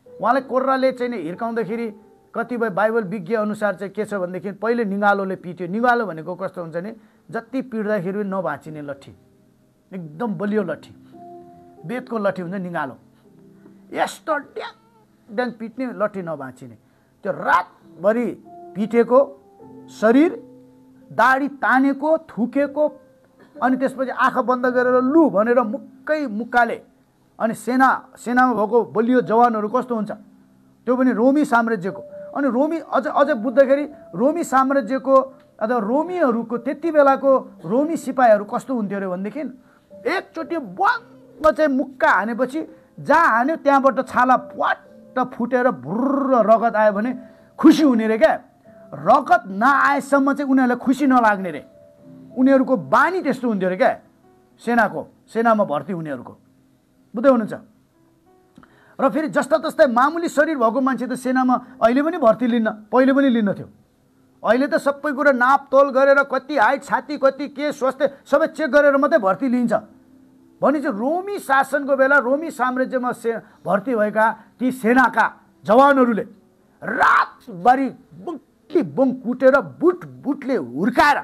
उहाँलाई कोर्राले चाहिँ नि हिर्काउँदाखेरि कतिपय बाइबल विज्ञ अनुसार चाहिँ के छ भनेदेखि पहिले निगालोले पिट्यो। निगालो भनेको कस्तो हुन्छ नि, जति पिट्दाखेरि नभाँचिने लट्ठी, एकदम बलियो लट्ठी, बेतको लट्ठी हुन्छ निगालो। यस्तो ड्याङ ड्याङ पिट्ने, लट्ठी नभाँचिने। त्यो रातभरि पिटेको शरीर, दाढी तानेको, थुकेको, अनि त्यसपछि आँखा बन्द गरेर लु भनेर मुक्काले। अनि सेनामा भएको बलियो जवानहरू कस्तो हुन्छ, त्यो पनि रोमी साम्राज्यको। अनि रोमी अझ बुझ्दाखेरि रोमी साम्राज्यको अथवा रोमीहरूको त्यति बेलाको रोमी सिपाहीहरू कस्तो हुन्थ्यो अरे भनेदेखि एकचोटि बङ्ग चाहिँ मुक्का हानेपछि जहाँ हान्यो त्यहाँबाट छाला प्वाट्ट फुटेर भुर्र रगत आयो भने खुसी हुने रे क्या। रगत नआएसम्म चाहिँ उनीहरूलाई खुसी नलाग्ने रे। उनीहरूको बानी त्यस्तो हुन्थ्यो अरे क्या, सेनामा भर्ती हुनेहरूको। बुझ्दै हुनुहुन्छ? र फेरि जस्ता तस्तै मामुली शरीर भएको मान्छे त सेनामा अहिले पनि भर्ती लिन्न, पहिले पनि लिन्न थियो। अहिले त सबै कुरा नापतोल गरेर कति हाइट, छाती कति, के स्वास्थ्य सबै चेक गरेर मात्रै भर्ती लिन्छ। भने चाहिँ रोमी शासनको बेला रोमी साम्राज्यमा भर्ती भएका ती सेनाका जवानहरूले रातभरि बङ कुटेर बुटले हुर्काएर,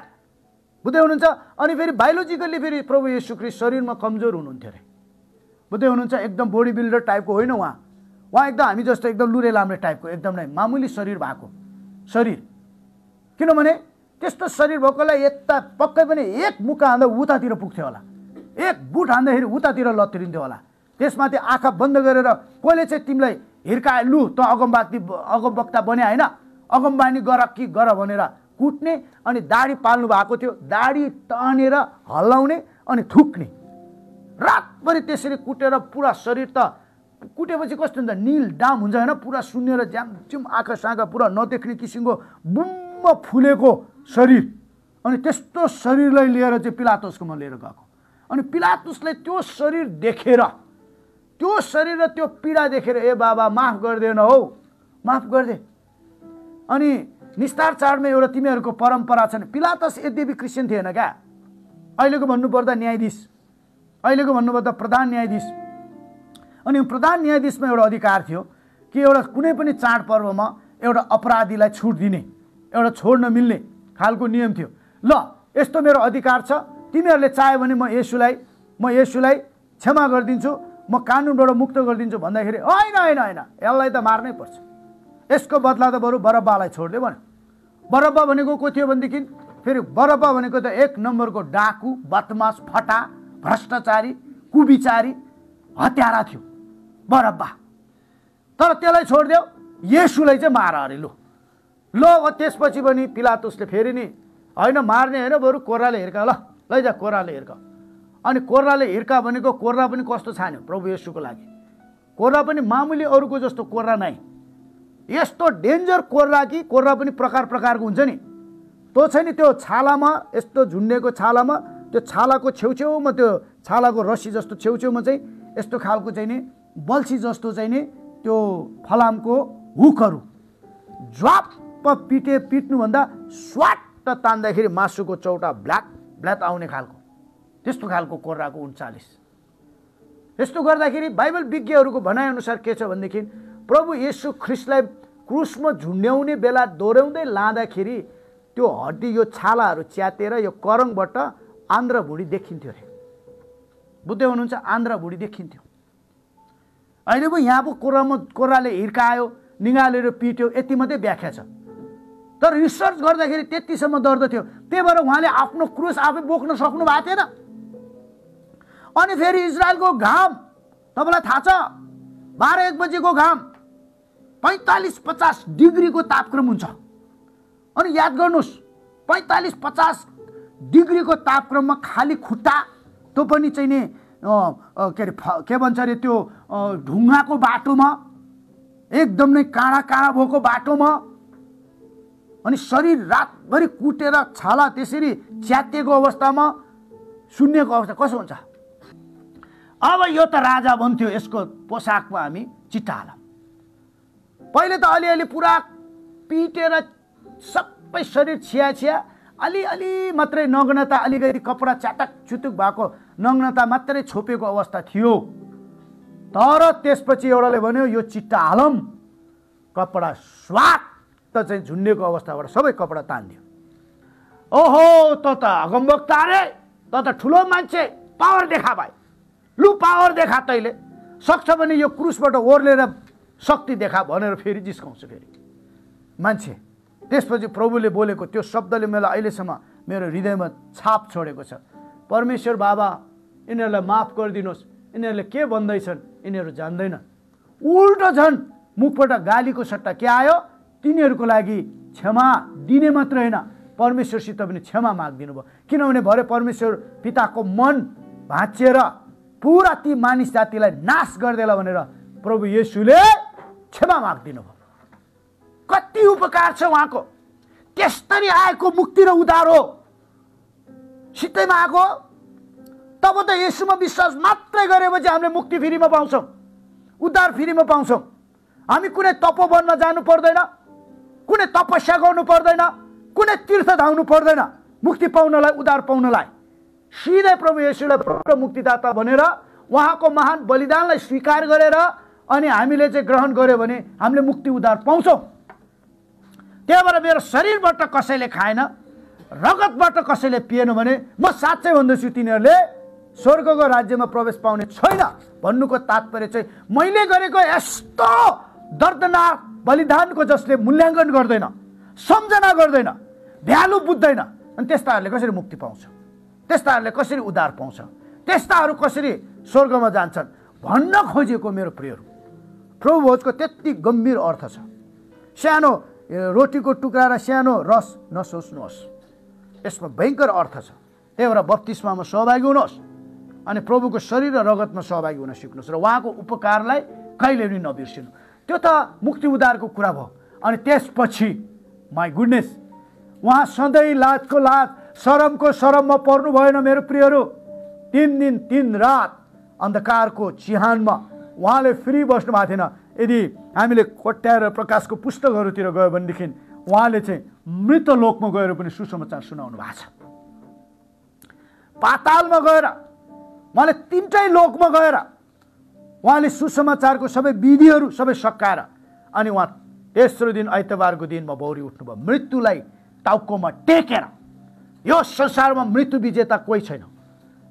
बुझ्दै हुनुहुन्छ? अनि फेरि बायोलोजिकल्ली फेरि प्रभु येशू ख्रीष्ट शरीरमा कमजोर हुनुहुन्थ्यो अरे। बुझ्दै हुनुहुन्छ? एकदम बडी बिल्डर टाइपको होइन उहाँ एकदम हामी जस्तो एकदम लुरे लाम्रे टाइपको, एकदम नै मामुली शरीर भएको शरीर। किनभने त्यस्तो शरीर भएकोलाई यता पक्कै पनि एक मुक्का हान्दा उतातिर पुग्थ्यो होला, एक बुट हान्दाखेरि उतातिर लत्रिन्थ्यो होला। त्यसमाथि आँखा बन्द गरेर कसले चाहिँ तिमीलाई हिर्काए, लु त अगमवक्ता बने होइन, अगमबानी गर कि गर भनेर कुट्ने। अनि दाढी पाल्नु भएको थियो, दाढी तानेर हल्लाउने अनि थुक्ने। रातभरि त्यसरी कुटेर पुरा शरीर त कुटेपछि कस्तो हुन्छ, नील डाम हुन्छ होइन, पुरा सुन्नेर ज्यामच्युम आँखा साँखा पुरा नदेख्ने किसिमको बुम्म फुलेको शरीर। अनि त्यस्तो शरीरलाई लिएर चाहिँ पिलातुसकोमा लिएर गएको। अनि पिलातुसले त्यो शरीर देखेर, त्यो शरीर र त्यो पीडा देखेर, ए बाबा माफ गरिदेन हौ, माफ गरिदे। अनि निस्तार चाडमा एउटा तिमीहरूको परम्परा छ नि, पिलातस यद्यपि क्रिस्चियन थिएन क्या, अहिलेको भन्नुपर्दा न्यायाधीश, अहिलेको भन्नुपर्दा प्रधान न्यायाधीश। अनि प्रधान न्यायाधीशमा एउटा अधिकार थियो कि एउटा कुनै पनि चाडपर्वमा एउटा अपराधीलाई छुट दिने, एउटा छोड्न मिल्ने खालको नियम थियो। ल यस्तो मेरो अधिकार छ, तिमीहरूले चाह्यो भने म येशूलाई क्षमा गरिदिन्छु, म कानुनबाट मुक्त गरिदिन्छु भन्दाखेरि होइन, यसलाई त मार्नै पर्छ, यसको बदला त बरु बरब्बालाई छोड्दे भने। बरब्बा भनेको को थियो भनेदेखि फेरि बरब्बा भनेको त एक नम्बरको डाकु, बदमास, फटा, भ्रष्टाचारी, कुविचारी, हत्यारा थियो बरब्बा। तर त्यसलाई छोडिदेऊ, येशूलाई चाहिँ मार अरे। ल त्यसपछि पनि पिलातुसले फेरि नि होइन मार्ने होइन, बरु कोर्राले हिर्का, लैजा कोर्राले हिर्का। अनि कोर्राले हिर्का भनेको कोर्रा पनि कस्तो छान्यो प्रभु येशूको लागि, कोर्रा पनि मामुली अरूको जस्तो कोर्रा नै, यस्तो डेन्जर कोर्रा कि कोर्रा पनि प्रकार प्रकारको हुन्छ नि। त्यो चाहिँ नि त्यो छालामा यस्तो झुन्डेको छालामा, त्यो छालाको छेउछेउमा त्यो छालाको रस्सी जस्तो छेउछेउमा चाहिँ यस्तो खालको चाहिँ नि बल्छी जस्तो चाहिँ नि त्यो फलामको हुकहरू ज्वाप पिट्नुभन्दा स्वाट तान्दाखेरि मासुको चौटा ब्ल्याक आउने खालको, त्यस्तो खालको कोर्राको 39। यस्तो गर्दाखेरि बाइबल विज्ञहरूको भनाइअनुसार के छ भनेदेखि प्रभु येशू ख्रीष्टलाई क्रुसमा झुन्ड्याउने बेला दोहोऱ्याउँदै लाँदाखेरि त्यो हड्डी, यो छालाहरू च्यातेर यो करङबाट आन्द्र भुँडी देखिन्थ्यो अरे। बुझ्दै हुनुहुन्छ? आन्द्र भुँडी देखिन्थ्यो। अहिले पो यहाँ पो कोर्राले हिर्कायो, निगालेर पिट्यो, यति मात्रै व्याख्या छ। तर रिसर्च गर्दाखेरि त्यतिसम्म दर्द थियो। त्यही भएर उहाँले आफ्नो क्रुस आफै बोक्न सक्नु भएको थिएन। अनि फेरि इजरायलको घाम, तपाईँलाई थाहा छ 12-1 बजेको घाम 45-50 डिग्रीको तापक्रम हुन्छ। अनि याद गर्नुहोस् 45-50 डिग्रीको तापक्रममा खाली खुट्टा, त्यो पनि चाहिँ नि के भन्छ अरे त्यो ढुङ्गाको बाटोमा, एकदम नै काँडा काँडा भएको बाटोमा, अनि शरीर रातभरि कुटेर छाला त्यसरी च्यातिएको अवस्थामा सुन्नेको अवस्था कसो हुन्छ? अब यो त राजा बन्थ्यो, यसको पोसाकमा हामी चिट्टा हालौँ। पहिले त अलिअलि पुरा पिटेर सबै शरीर छिया अलि मात्रै नग्नता, अलिकति कपडा च्याटक चुटुक भएको नग्नता मात्रै छोपेको अवस्था थियो। तर त्यसपछि एउटाले भन्यो यो चिट्टा हालौँ, कपडा स्वाट चाहिँ झुन्डेको अवस्थाबाट सबै कपडा तानिदियो। ओहो त अगमवक्ता रे, त ठुलो मान्छे, पावर देखा भाइ, लु पावर देखा, तैले सक्छ भने यो क्रुसबाट ओर्लेर शक्ति देखा भनेर फेरि जिस्काउँछ फेरि मान्छे। त्यसपछि प्रभुले बोलेको त्यो शब्दले मलाई अहिलेसम्म मेरो हृदयमा छाप छोडेको छ। परमेश्वर बाबा यिनीहरूलाई माफ गरिदिनुहोस्, यिनीहरूले के भन्दैछन् यिनीहरू जान्दैन। उल्टो झन् मुखबाट गालीको सट्टा के आयो? तिनीहरूको लागि क्षमा दिने मात्र होइन, परमेश्वरसित पनि क्षमा माग्दिनु भयो। किनभने भरे परमेश्वर पिताको मन भाँचिएर पुरा ती मानिस जातिलाई नाश गरिदेला भनेर प्रभु येशूले क्षमा माग्दिनु भयो। कति उपकार छ उहाँको, त्यसरी आएको मुक्ति र उद्धार हो, सित्तैमा आएको। तब त येशूमा विश्वास मात्रै गरेपछि हामीले मुक्ति फ्रीमा पाउँछौँ, उद्धार फ्रीमा पाउँछौँ। हामी कुनै तपोवनमा जानु पर्दैन, कुनै तपस्या गर्नु पर्दैन, कुनै तीर्थ धाउनु पर्दैन मुक्ति पाउनलाई, उद्धार पाउनलाई। सिधै प्रभु येशूलाई प्रभु मुक्तिदाता भनेर उहाँको महान बलिदानलाई स्वीकार गरेर अनि हामीले चाहिँ ग्रहण गर्यो भने हामीले मुक्ति उद्धार पाउँछौँ। त्यही भएर मेरो शरीरबाट कसैले खाएन, रगतबाट कसैले पिएन भने म साँच्चै भन्दैछु तिनीहरूले स्वर्गको राज्यमा प्रवेश पाउने छैन भन्नुको तात्पर्य चाहिँ मैले गरेको यस्तो दर्दनाक बलिदानको जसले मूल्याङ्कन गर्दैन, सम्झना गर्दैन, भ्यालु बुझ्दैन, अनि त्यस्ताहरूले कसरी मुक्ति पाउँछ, त्यस्ताहरूले कसरी उद्धार पाउँछ, त्यस्ताहरू कसरी स्वर्गमा जान्छन् भन्न खोजेको मेरो प्रियहरू। प्रभु भोजको त्यति गम्भीर अर्थ छ। सानो रोटीको टुक्रा र सानो रस नसोच्नुहोस्, यसमा भयङ्कर अर्थ छ। त्यही भएर बप्तिस्मामा सहभागी हुनुहोस् अनि प्रभुको शरीर र रगतमा सहभागी हुन सिक्नुहोस् र उहाँको उपकारलाई कहिले पनि नबिर्सिनु। त्यो त मुक्ति उद्धारको कुरा भयो। अनि त्यसपछि माई गुडनेस, उहाँ सधैँ लाजको लाज, शरमको शरममा पर्नु भएन मेरो प्रियहरू। 3 दिन 3 रात अन्धकारको चिहानमा उहाँले फ्री बस्नु भएको थिएन। यदि हामीले कोट्याएर प्रकाशको पुस्तकहरूतिर गयो भनेदेखि उहाँले चाहिँ मृत लोकमा गएर पनि सुसमाचार सुनाउनु भएको छ। पातालमा गएर उहाँले 3टै लोकमा गएर उहाँले सुसमाचारको सबै विधिहरू सबै सकाएर अनि उहाँ तेस्रो दिन आइतबारको दिनमा बौरी उठ्नुभयो, मृत्युलाई टाउकोमा टेकेर। यो संसारमा मृत्यु विजेता कोही छैन।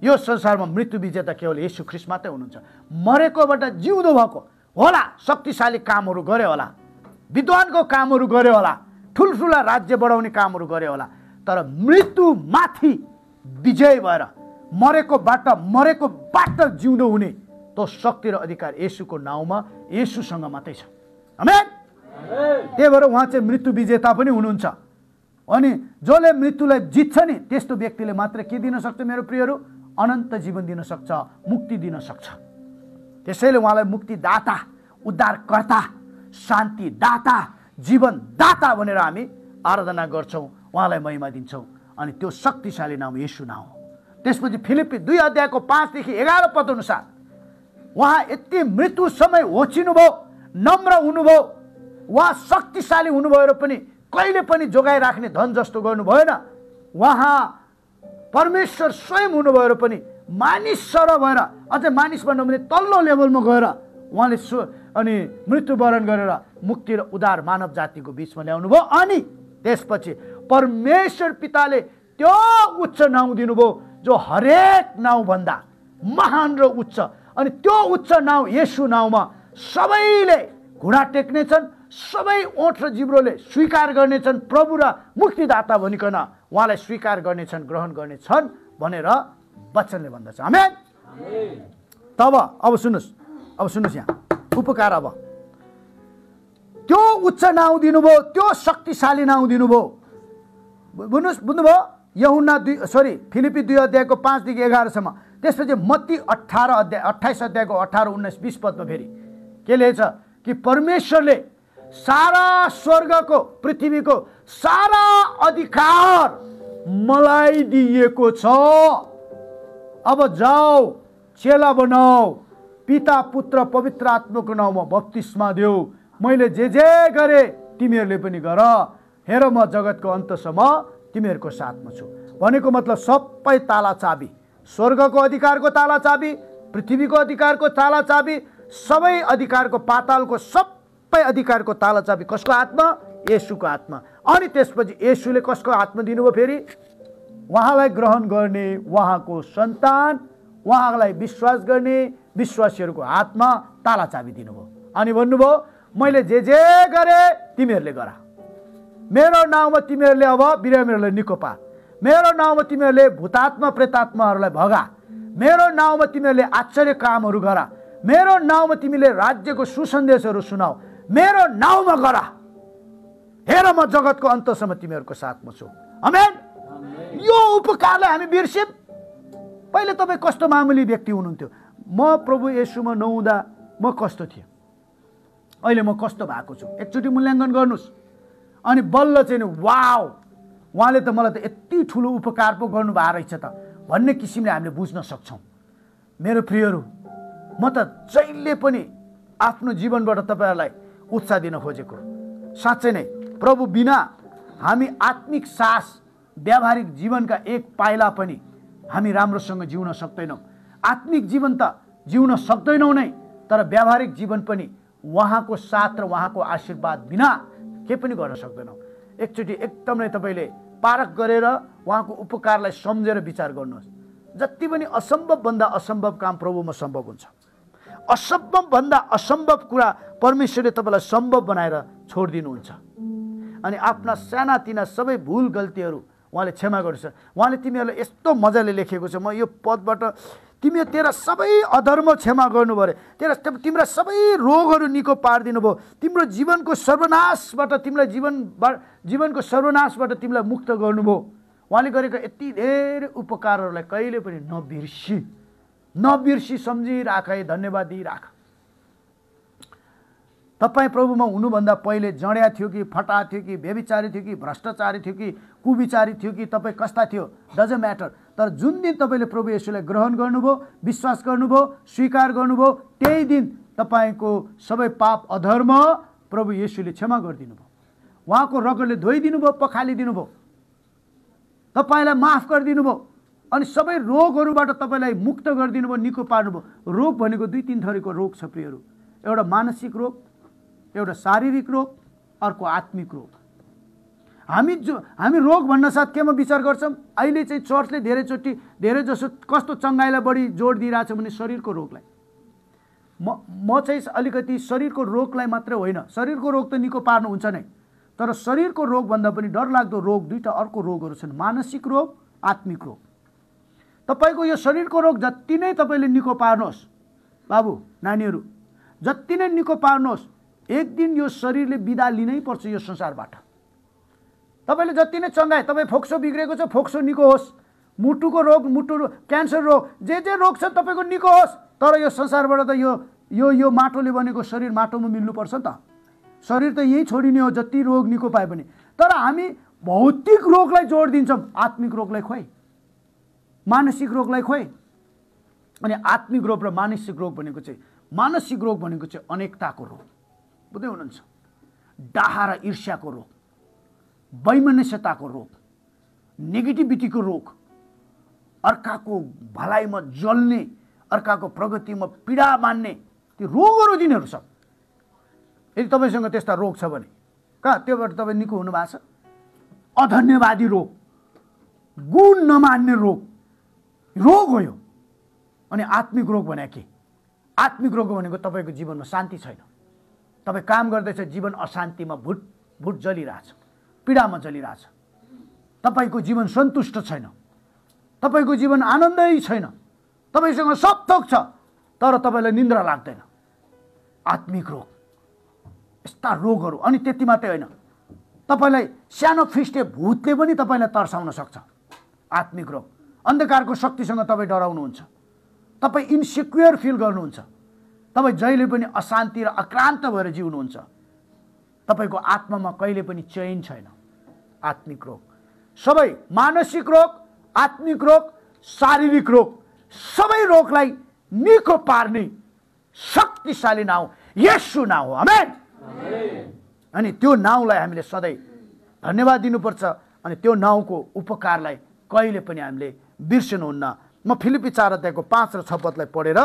यो संसारमा मृत्यु विजेता केवल येशू ख्रीष्ट मात्रै हुनुहुन्छ। मरेकोबाट जिउँदो भएको होला, शक्तिशाली कामहरू गरे होला, विद्वानको कामहरू गरे होला, ठुल्ठुला राज्य बढाउने कामहरू गरे होला, तर मृत्युमाथि विजय भएर मरेकोबाट जिउँदो हुने त्यो शक्ति र अधिकार येशूको नाउँमा येशूसँग मात्रै छ। आमेन। त्यही भएर उहाँ चाहिँ मृत्यु विजेता पनि हुनुहुन्छ। अनि जसले मृत्युलाई जित्छ नि त्यस्तो व्यक्तिले मात्र के दिन सक्छ मेरो प्रियहरू? अनन्त जीवन दिन सक्छ, मुक्ति दिन सक्छ। त्यसैले उहाँलाई मुक्तिदाता, उद्धारकर्ता, शान्तिदाता, जीवनदाता भनेर हामी आराधना गर्छौँ, उहाँलाई महिमा दिन्छौँ। अनि त्यो शक्तिशाली नाम येशू नाम हो। त्यसपछि फिलिप्पी 2 अध्यायको 5 देखि 11 पद अनुसार उहाँ यति मृत्यु समय होचिनुभयो, नम्र हुनुभयो, उहाँ शक्तिशाली हुनुभयो र पनि कहिले पनि जोगाइराख्ने धन जस्तो गर्नु भएन। उहाँ परमेश्वर स्वयं हुनुभयो र पनि मानिस सर भएर, अझै मानिस भन्नु भने तल्लो लेभलमा गएर उहाँले अनि मृत्युवरण गरेर मुक्ति र उद्धार मानव जातिको बिचमा ल्याउनु भयो। अनि त्यसपछि परमेश्वर पिताले त्यो उच्च नाउँ दिनुभयो जो हरेक नाउँभन्दा महान र उच्च। अनि त्यो उच्च नाउँ येशू नाउँमा सबैले घुँडा टेक्नेछन्, सबै ओठ र जिब्रोले स्वीकार गर्नेछन्, प्रभु र मुक्तिदाता भनिकन उहाँलाई स्वीकार गर्नेछन्, ग्रहण गर्नेछन् भनेर वचनले भन्दछ। आमेन। तब अब सुन्नुहोस् यहाँ उपकार। अब त्यो उच्च नाउँ दिनुभयो, त्यो शक्तिशाली नाउँ दिनुभयो। बुझ्नुभयो? फिलिपी 2 अध्यायको 5 देखि 11 सम्म। त्यसपछि मत्ती 28 अध्यायको 18, 19, 20 पदमा फेरि के लेख्छ कि परमेश्वरले सारा स्वर्गको पृथ्वीको सारा अधिकार मलाई दिएको छ। अब जाऊ, चेला बनाऊ, पिता पुत्र पवित्र आत्माको नाउँमा बप्तिस्मा देऊ। मैले जे गरे तिमीहरूले पनि गर। हेर म जगतको अन्तसम्म तिमीहरूको साथमा छु। भनेको मतलब सबै ताला चाबी, स्वर्गको अधिकारको ताला चाबी, पृथ्वीको अधिकारको ताला चाबी, सबै अधिकारको, पातालको सबै अधिकारको ताला चाबी कसको हातमा? येशूको हातमा। अनि त्यसपछि येशूले कसको हातमा दिनुभयो? फेरि उहाँलाई ग्रहण गर्ने, उहाँको सन्तान, उहाँलाई विश्वास गर्ने विश्वासीहरूको हातमा ताला चाबी दिनुभयो। अनि भन्नुभयो मैले जे गरे तिमीहरूले गर। मेरो नाउँमा तिमीहरूले अब बिरामीहरूलाई निको पा। मेरो नाउँमा तिमीहरूले भूतात्मा प्रेतात्माहरूलाई भगा। मेरो नाउँमा तिमीहरूले आश्चर्य कामहरू गर। मेरो नाउँमा तिमीले राज्यको सुसन्देशहरू सुनाऊ। मेरो नाउँमा गर। हेर म जगतको अन्तसम्म तिमीहरूको साथमा छु। आमेन। यो उपकारलाई हामी बिर्स्यौँ। पहिले तपाईँ कस्तो मामुली व्यक्ति हुनुहुन्थ्यो? म प्रभु येशूमा नहुँदा म कस्तो थिएँ, अहिले म कस्तो भएको छु, एकचोटि मूल्याङ्कन गर्नुहोस्। अनि बल्ल चाहिँ वाउ, उहाँले त मलाई त यति ठुलो उपकार पो गर्नुभएको रहेछ त भन्ने किसिमले हामीले बुझ्न सक्छौँ। मेरो प्रियहरू, म त जहिले पनि आफ्नो जीवनबाट तपाईँहरूलाई उत्साह दिन खोजेको, साँच्चै नै प्रभु बिना हामी आत्मिक सास, व्यावहारिक जीवनका एक पाइला पनि हामी राम्रोसँग जिउन सक्दैनौँ। आत्मिक जीवन त जिउन सक्दैनौँ नै, तर व्यावहारिक जीवन पनि उहाँको साथ र उहाँको आशीर्वाद बिना के पनि गर्न सक्दैनौँ। एकचोटि एकदमै तपाईँले पारख गरेर उहाँको उपकारलाई सम्झेर विचार गर्नुहोस्। जति पनि असम्भवभन्दा असम्भव काम प्रभुमा सम्भव हुन्छ। असम्भवभन्दा असम्भव कुरा परमेश्वरले तपाईँलाई सम्भव बनाएर छोडिदिनुहुन्छ। अनि आफ्ना सानातिना सबै भुल गल्तीहरू उहाँले क्षमा गर्छ। उहाँले तिमीहरूलाई यस्तो मजाले लेखेको छ, म यो पदबाट तिमी तेरा सबै अधर्म क्षमा गर्नुभयो अरे, तिम्रा सबै रोगहरू निको पारिदिनु भयो, तिम्रो जीवनको सर्वनाशबाट तिमीलाई जीवनको सर्वनाशबाट तिमीलाई मुक्त गर्नुभयो। उहाँले गरेको यति धेरै उपकारहरूलाई कहिले पनि नबिर्सी सम्झिराख है, धन्यवाद दिइराख। तपाईँ प्रभुमा हुनुभन्दा पहिले जड्या थियो कि, फटा थियो कि, व्यभिचारी थियो कि, भ्रष्टाचारी थियो कि, कुविचारी थियो कि, तपाईँ कस्ता थियो डजन्ट म्याटर। तर जुन दिन तपाईँले प्रभु येशूलाई ग्रहण गर्नुभयो, विश्वास गर्नुभयो, स्वीकार गर्नुभयो, त्यही दिन तपाईँको सबै पाप अधर्म प्रभु येशूले क्षमा गरिदिनु भयो। उहाँको रगतले धोइदिनु भयो, पखालिदिनु भयो, तपाईँलाई माफ गरिदिनु भयो। अनि सबै रोगहरूबाट तपाईँलाई मुक्त गरिदिनु भयो, निको पार्नुभयो। रोग भनेको 2-3 थरीको रोग छ प्रियहरू। एउटा मानसिक रोग, एउटा शारीरिक रोग, अर्को आत्मिक रोग। हामी रोग भन्न साथ केमा विचार गर्छौँ? अहिले चाहिँ चर्चले धेरै जसो कस्तो चङ्गाइलाई बढी जोड दिइरहेछ भने शरीरको रोगलाई। म चाहिँ अलिकति शरीरको रोगलाई मात्रै होइन, शरीरको रोग त निको पार्नुहुन्छ नै, तर शरीरको रोगभन्दा पनि डरलाग्दो रोग दुईवटा अर्को रोगहरू छन्, मानसिक रोग, आत्मिक रोग। तपाईँको यो शरीरको रोग जति नै तपाईँले निको पार्नुहोस्, बाबु नानीहरू, जति नै निको पार्नुहोस्, एक दिन यो शरीरले बिदा लिनै पर्छ यो संसारबाट। तपाईँले जति नै चङ्गाए, तपाईँ फोक्सो बिग्रेको छ, फोक्सो निको होस्। मुटुको रोग, क्यान्सर रोग, जे रोग छ तपाईँको निको होस्। तर यो संसारबाट त यो माटोले बनेको शरीर माटोमा मिल्नुपर्छ नि त। शरीर त यही छोडिने हो जति रोग निको पाए पनि। तर हामी भौतिक रोगलाई जोड दिन्छौँ, आत्मिक रोगलाई खोइ, मानसिक रोगलाई खोइ। अनि आत्मिक रोग र मानसिक रोग भनेको चाहिँ अनेकताको रोग, बुझ्दै हुनुहुन्छ? डाहा र ईर्ष्याको रोग, वैमनस्यताको रोग, नेगेटिभिटीको रोग, अर्काको भलाइमा जल्ने, अर्काको प्रगतिमा पीडा मान्ने, ती रोगहरू दिनेहरू छ। यदि तपाईँसँग त्यस्ता रोग छ भने कहाँ त्योबाट तपाईँ निको हुनु भएको छ? अधन्यवादी रोग, गुण नमान्ने रोग हो यो। अनि आत्मिक रोग भने के? आत्मिक रोग भनेको तपाईँको जीवनमा शान्ति छैन, तपाईँ काम गर्दैछ, जीवन अशान्तिमा भुट जलिरहेछ, पीडामा जलिरहेछ, तपाईँको जीवन सन्तुष्ट छैन, तपाईँको जीवन आनन्दै छैन, तपाईँसँग सब थोक छ तर तपाईँलाई निन्द्रा लाग्दैन। आत्मिक रोग, यस्ता रोगहरू। अनि त्यति मात्रै होइन, तपाईँलाई सानो फिस्टे भूतले पनि तपाईँलाई तर्साउन सक्छ। आत्मिक रोग, अन्धकारको शक्तिसँग तपाईँ डराउनुहुन्छ, तपाईँ इन्सेक्योर फिल गर्नुहुन्छ, तपाईँ जहिले पनि अशान्ति र अक्रान्त भएर जिउनुहुन्छ, तपाईँको आत्मामा कहिले पनि चैन छैन। आत्मिक रोग, सबै मानसिक रोग, आत्मिक रोग, शारीरिक रोग, सबै रोगलाई निको पार्ने शक्तिशाली नाउँ येशू नाउँ हो। आमेन। अनि त्यो नाउँलाई हामीले सधैँ धन्यवाद दिनुपर्छ अनि त्यो नाउँको उपकारलाई कहिले पनि हामीले बिर्सनुहुन्न। म फिलिपी 4 अध्यायको 5 र 6 पदलाई पढेर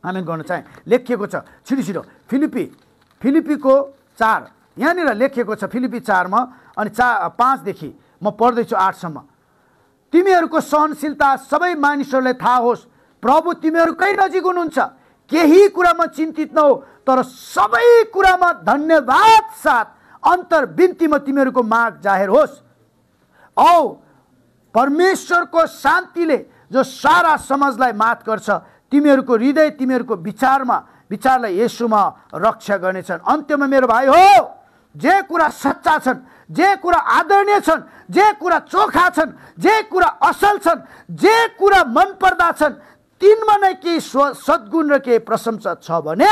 हामी गर्न चाहे। लेखिएको छ छिटो फिलिपीको 4 यहाँनिर लेखिएको छ फिलिपी 4 मा अनि 5 देखि म पढ्दैछु 8 सम्म। तिमीहरूको सहनशीलता सबै मानिसहरूलाई थाहा होस्, प्रभु तिमीहरूकै नजिक हुनुहुन्छ। केही कुरामा चिन्तित नहो, तर सबै कुरामा धन्यवाद साथ अन्तर्विन्तीमा तिमीहरूको माग जाहेर होस्। औ परमेश्वरको शान्तिले जो सारा समाजलाई मात गर्छ, तिमीहरूको हृदय तिमीहरूको विचारलाई येशूमा रक्षा गर्नेछन्। अन्त्यमा मेरो भाइ हो, जे कुरा सच्चा छन्, जे कुरा आदरणीय छन्, जे कुरा चोखा छन्, जे कुरा असल छन्, जे कुरा मनपर्दा छन्, तिनमा नै केही सद्गुण र केही प्रशंसा छ भने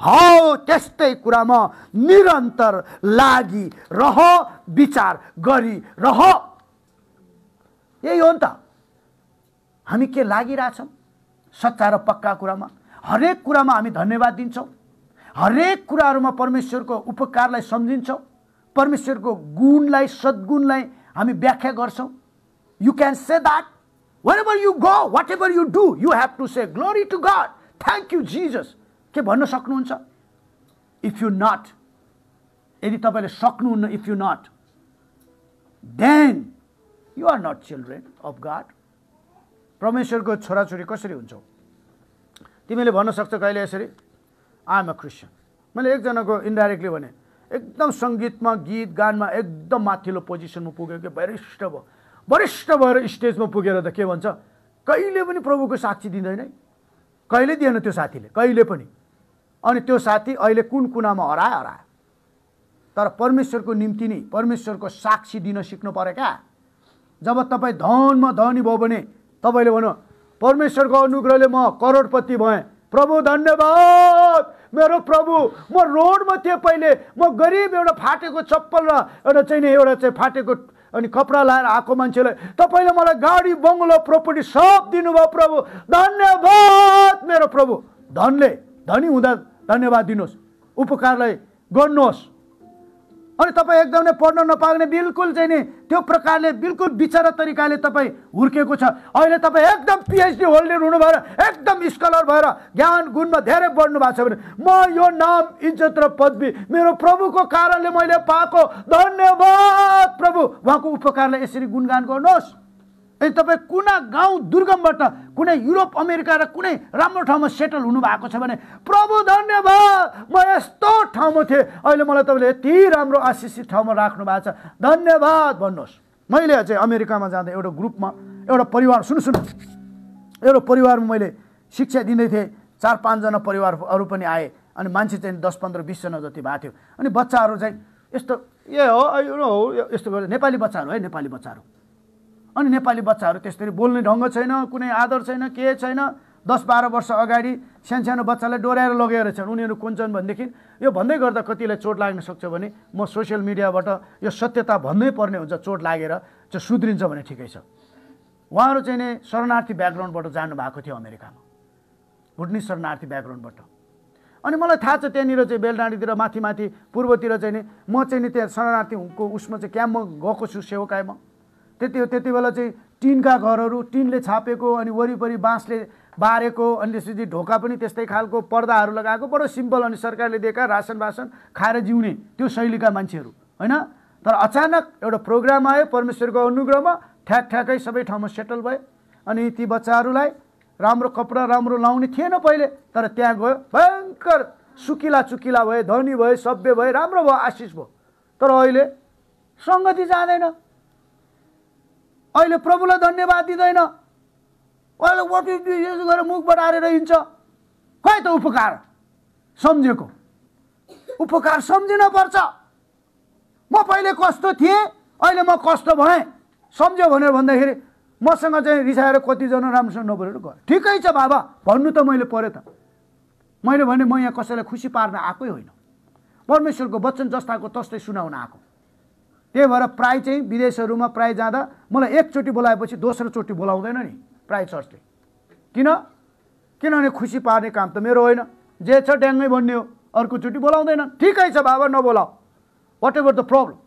हौ त्यस्तै कुरामा निरन्तर लागिरह, विचार गरिरह। यही हो नि त, हामी के लागिरहेछौँ सच्चा र पक्का कुरामा। हरेक कुरामा हामी धन्यवाद दिन्छौँ, हरेक कुराहरूमा परमेश्वरको उपकारलाई सम्झिन्छौँ, परमेश्वरको गुणलाई सद्गुणलाई हामी व्याख्या गर्छौँ। You can say that wherever you go, whatever you do, you have to say glory to God, thank you Jesus। के भन्न सक्नुहुन्छ? If you not, यदि तपाईँले सक्नुहुन्न, if you not, then you are not children of God। परमेश्वरको छोराछोरी कसरी हुन्छौ? तिमीले भन्न सक्छौ कहिले यसरी, आई एम अ क्रिस्चियन। मैले एकजनाको इन्डाइरेक्टली भने, एकदम सङ्गीतमा गीत गानमा एकदम माथिल्लो पोजिसनमा पुग्यो कि वरिष्ठ भएर स्टेजमा पुगेर त के भन्छ, कहिले पनि प्रभुको साक्षी दिँदैन है, कहिले दिएन त्यो साथीले, कहिले पनि। अनि त्यो साथी अहिले कुन कुनामा हरायो। तर परमेश्वरको निम्ति नै परमेश्वरको साक्षी दिन सिक्नु पर्यो क्या। जब तपाईँ धनमा धनी भयो भने तपाईँले भन्नु, परमेश्वरको अनुग्रहले म करोडपति भएँ, प्रभु धन्यवाद मेरो प्रभु। म रोडमा थिएँ पहिले, म गरिब एउटा फाटेको चप्पल र एउटा फाटेको अनि कपडा लाएर आएको मान्छेलाई तपाईँले मलाई गाडी बङ्गलो प्रपर्टी सब दिनुभयो प्रभु, धन्यवाद मेरो प्रभु। धनी हुँदा धन्यवाद दिनुहोस्, उपकारलाई गर्नुहोस्। अनि तपाईँ एकदम नै पढ्न नपाउने बिल्कुल चाहिँ नि त्यो प्रकारले बिल्कुल बिचारा तरिकाले तपाईँ हुर्केको छ, अहिले तपाईँ एकदम पिएचडी होल्डर हुनु भएर एकदम स्कलर भएर ज्ञान गुणमा धेरै बढ्नु भएको छ भने म यो नाम इज्जत र पदवी मेरो प्रभुको कारणले मैले पाएको, धन्यवाद प्रभु। उहाँको उपकारलाई यसरी गुणगान गर्नुहोस्। अनि तपाईँ कुना गाउँ दुर्गमबाट कुनै युरोप अमेरिका र कुनै राम्रो ठाउँमा सेटल हुनु भएको छ भने प्रभु धन्यवाद, म यस्तो ठाउँमा थिएँ, अहिले मलाई तपाईँले यति राम्रो आशिषित ठाउँमा राख्नु भएको छ, धन्यवाद भन्नुहोस्। मैले चाहिँ अमेरिकामा जाँदा एउटा ग्रुपमा एउटा परिवार सुन्नु एउटा परिवारमा मैले शिक्षा दिँदै थिएँ, 4-5 जना परिवारहरू पनि आए अनि मान्छे चाहिँ 10-15-20 जना जति भएको थियो। अनि बच्चाहरू चाहिँ यस्तो यस्तो गर्दै नेपाली बच्चाहरू है, नेपाली बच्चाहरू। अनि नेपाली बच्चाहरू त्यसरी बोल्ने ढङ्ग छैन, कुनै आदर छैन, के छैन। 10-12 वर्ष अगाडि सानो बच्चालाई डोर्याएर लगेर छन्। उनीहरू कुन छन् भनेदेखि यो भन्दै गर्दा कतिलाई चोट लाग्न सक्छ भने म सोसियल मिडियाबाट यो सत्यता भन्नै पर्ने हुन्छ, चोट लागेर चाहिँ सुध्रिन्छ भने ठिकै छ। उहाँहरू चाहिँ नि शरणार्थी ब्याकग्राउन्डबाट जानुभएको थियो अमेरिकामा, भुटनी शरणार्थी ब्याकग्राउन्डबाट। अनि मलाई थाहा छ त्यहाँनिर चाहिँ बेलडाँडीतिर माथि पूर्वतिर चाहिँ नि म चाहिँ नि त्यहाँ शरणार्थीको उसमा चाहिँ क्याम्पमा गएको छु, सेवकाईमा। त्यति बेला चाहिँ टिनका घरहरू, टिनले छापेको अनि वरिपरि बाँसले बारेको, अनि त्यसपछि ढोका पनि त्यस्तै खालको पर्दाहरू लगाएको, बडो सिम्पल। अनि सरकारले दिएका रासन खाएर जिउने त्यो शैलीका मान्छेहरू होइन। तर अचानक एउटा प्रोग्राम आयो, परमेश्वरको अनुग्रहमा ठ्याक्कै सबै ठाउँमा सेटल भए। अनि ती बच्चाहरूलाई राम्रो कपडा राम्रो लाउने थिएन पहिले, तर त्यहाँ गयो भयङ्कर चुकिला भए, धनी भए, सभ्य भए, राम्रो भयो, आशिष भयो। तर अहिले सङ्गति जाँदैन, अहिले प्रभुलाई धन्यवाद दिँदैन, अहिले यसो गरेर मुख बढाएर हिँड्छ। खै त उपकार सम्झेको, उपकार सम्झिन पर्छ। म पहिले कस्तो थिएँ, अहिले म कस्तो भएँ सम्झ्यो भनेर भन्दाखेरि मसँग चाहिँ रिसाएर कतिजना राम्रोसँग नबोलेर गयो। ठिकै छ बाबा, भन्नु त मैले पऱ्यो त। मैले भने म यहाँ कसैलाई खुसी पार्न आएकै होइन, परमेश्वरको वचन जस्ताको तस्तै सुनाउन आएको। त्यही भएर प्राय चाहिँ विदेशहरूमा प्राय जाँदा मलाई एकचोटि बोलाएपछि दोस्रो चोटि बोलाउँदैन नि प्राय चर्चले। किनभने खुसी पार्ने काम त मेरो होइन, जे छ ड्याङ्गै भन्ने हो, अर्कोचोटि बोलाउँदैन। ठिकै छ बाबा, नबोलाऊ, वाट एभर द प्रब्लम,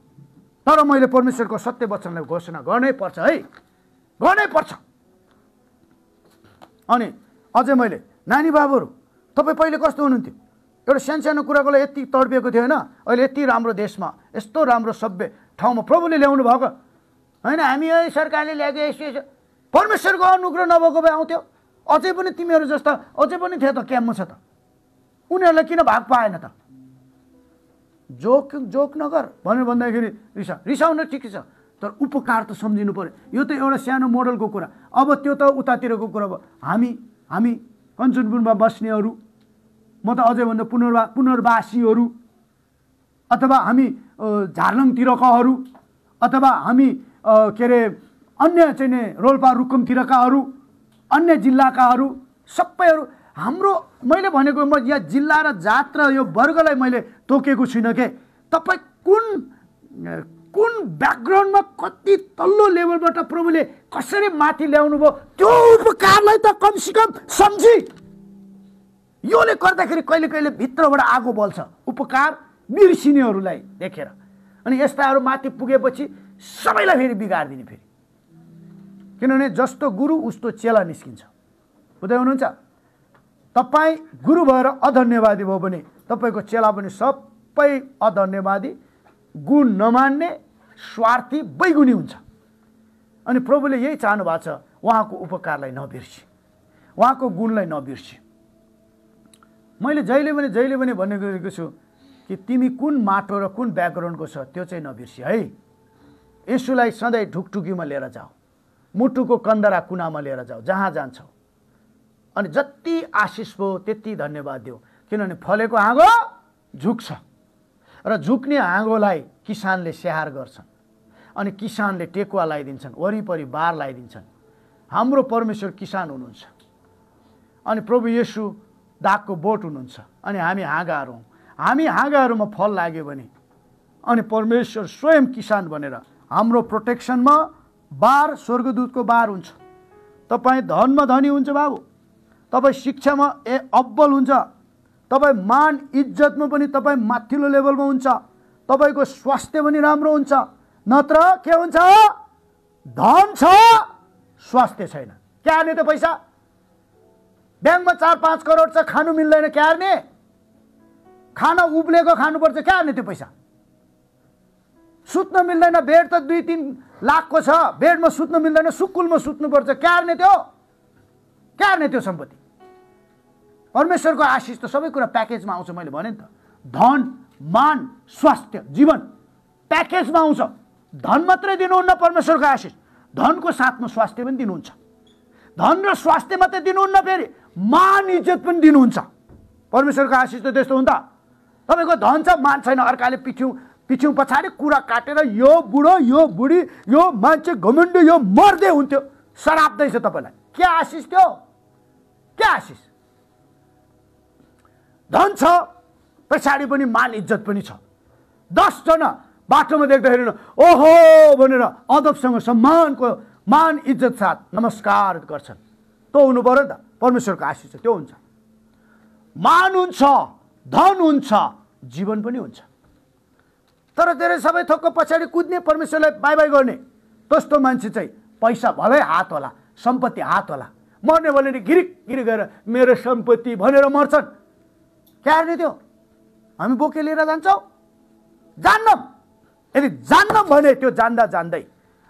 तर मैले परमेश्वरको सत्य वचनलाई घोषणा गर्नै पर्छ है, गर्नै पर्छ। अनि अझै मैले नानी बाबुहरू, तपाईँ पहिले कस्तो हुनुहुन्थ्यो, एउटा सानो कुराको लागि यति तडपिएको थियो होइन, अहिले यति राम्रो देशमा यस्तो राम्रो सभ्य ठाउँमा प्रभुले ल्याउनु भएको होइन। हामी है सरकारले ल्याएको यस्तो परमेश्वरको अनुग्रह नभएको भए आउँथ्यो, अझै पनि तिमीहरू जस्ता अझै पनि थियो त, क्याम्पमा छ त, उनीहरूलाई किन भाग पाएन त? जोक नगर भनेर भन्दाखेरि रिसाउन ठिक छ, तर उपकार त सम्झिनु पर्यो। यो त एउटा सानो मोडलको कुरा। अब त्यो त उतातिरको कुरा भयो। हामी कञ्चनपुरमा बस्नेहरू, म त अझै भन्दा पुनर्वासीहरू, अथवा हामी झारलङतिरकाहरू, अथवा हामी के अरे अन्य चाहिँ रोल्पा रुकुमतिरकाहरू, अन्य जिल्लाकाहरू, सबैहरू हाम्रो, मैले भनेको म यहाँ जिल्ला र जात र यो वर्गलाई मैले तोकेको छुइनँ के। तपाईँ कुन ब्याकग्राउन्डमा कति तल्लो लेभलबाट प्रभुले कसरी माथि ल्याउनु भयो, त्यो उपकारलाई त कमसेकम सम्झी। योले गर्दाखेरि कहिले कहिले भित्रबाट आगो बल्छ उपकार बिर्सिनेहरूलाई देखेर। अनि यस्ताहरू माथि पुगेपछि सबैलाई फेरि बिगारिदिने फेरि, किनभने जस्तो गुरु उस्तो चेला निस्किन्छ। बुझ्दै हुनुहुन्छ? तपाईँ गुरु भएर अधन्यवादी भयो भने तपाईँको चेला पनि सबै अधन्यवादी, गुण नमान्ने, स्वार्थी, बैगुनी हुन्छ। अनि प्रभुले यही चाहनु भएको छ, उहाँको उपकारलाई नबिर्सी, उहाँको गुणलाई नबिर्सी। मैले जहिले पनि भन्ने गरेको छु कि तिमी कुन माटो र कुन ब्याकग्राउन्डको छ त्यो चाहिँ नबिर्सी है। यसुलाई सधैँ ढुकढुकीमा लिएर जाऊ, मुटुको कन्दरा कुनामा लिएर जाऊ, जहाँ जान्छौ। अनि जति आशिष भयो त्यति धन्यवाद देऊ, किनभने फलेको हाँगो झुक्छ र झुक्ने हाँगोलाई किसानले स्याहार गर्छन्, अनि किसानले टेकुवा लगाइदिन्छन्, वरिपरि बार लगाइदिन्छन्। हाम्रो परमेश्वर किसान हुनुहुन्छ, अनि प्रभु येशू दागको बोट हुनुहुन्छ, अनि हामी हाँगाहरू हौँ। हामी हाँगाहरूमा फल लाग्यो भने अनि परमेश्वर स्वयं किसान बनेर हाम्रो प्रोटेक्सनमा बार, स्वर्गदूतको बार हुन्छ। तपाईँ धनमा धनी हुन्छ बाबु, तपाईँ शिक्षामा अब्बल हुन्छ, तपाईँ मान इज्जतमा पनि तपाईँ माथिल्लो लेभलमा हुन्छ, तपाईँको स्वास्थ्य पनि राम्रो हुन्छ। नत्र के हुन्छ? धन छ, स्वास्थ्य छैन, क्या हार्ने त पैसा? ब्याङ्कमा 4-5 करोड छ, खानु मिल्दैन, क्या हार्ने? खाना उब्लेको खानुपर्छ, क्या हार्ने त्यो पैसा? सुत्न मिल्दैन, बेड त 2-3 लाखको छ, बेडमा सुत्न मिल्दैन, सुकुलमा सुत्नुपर्छ, क्या हार्ने त्यो? क्या हार्ने त्यो सम्पत्ति? परमेश्वरको आशिष त सबै कुरा प्याकेजमा आउँछ। मैले भने नि त, धन, मान, स्वास्थ्य, जीवन प्याकेजमा आउँछ। धन मात्रै दिनुहुन्न परमेश्वरको आशिष, धनको साथमा स्वास्थ्य पनि दिनुहुन्छ। धन र स्वास्थ्य मात्रै दिनुहुन्न, फेरि मान इज्जत पनि दिनुहुन्छ। परमेश्वरको आशिष त त्यस्तो हुन्छ। तपाईँको धन छ, मान छैन, अर्काले पिछ्यौँ पछाडि कुरा काटेर यो बुढो, यो बुढी, यो मान्छे घमण्डी, यो मर्दै हुन्थ्यो, सराप्दैछ तपाईँलाई। के आशिष त्यो? के आशिष? धन छ, पछाडि पनि मान इज्जत पनि छ। 10 जना बाटोमा देख्दाखेरि ओहो भनेर अदबसँग सम्मानको मान इज्जत साथ नमस्कार गर्छन्। त्यो हुनु पर्यो नि त। परमेश्वरको आशिष छ, त्यो हुन्छ। मान हुन्छ, धन हुन्छ, जीवन पनि हुन्छ। तर धेरै सबै थोकको पछाडि कुद्ने, परमेश्वरलाई बाई बाई गर्ने त्यस्तो मान्छे चाहिँ पैसा भलै हात होला, सम्पत्ति हात होला, मर्ने भने गिरिक गिरिक गरेर मेरो सम्पत्ति भनेर मर्छन्। क्या हार्ने त्यो? हामी बोके लिएर जान्छौँ? जान्नौँ। यदि जान्नौँ भने त्यो जान्दा जान्दै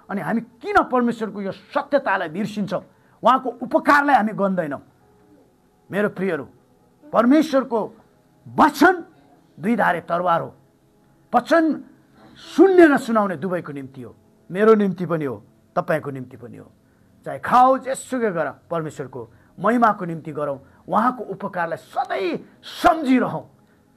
अनि हामी किन परमेश्वरको यो सत्यतालाई बिर्सिन्छौँ, उहाँको उपकारलाई हामी गन्दैनौँ? मेरो प्रियहरू, परमेश्वरको वचन 2 धारे तरवार हो। वचन सुन्ने र सुनाउने दुवैको निम्ति हो, मेरो निम्ति पनि हो, तपाईँको निम्ति पनि हो। चाहे खाऊ, जेसुकै गर, परमेश्वरको महिमाको निम्ति गरौँ, उहाँको उपकारलाई सधैँ सम्झिरहौँ।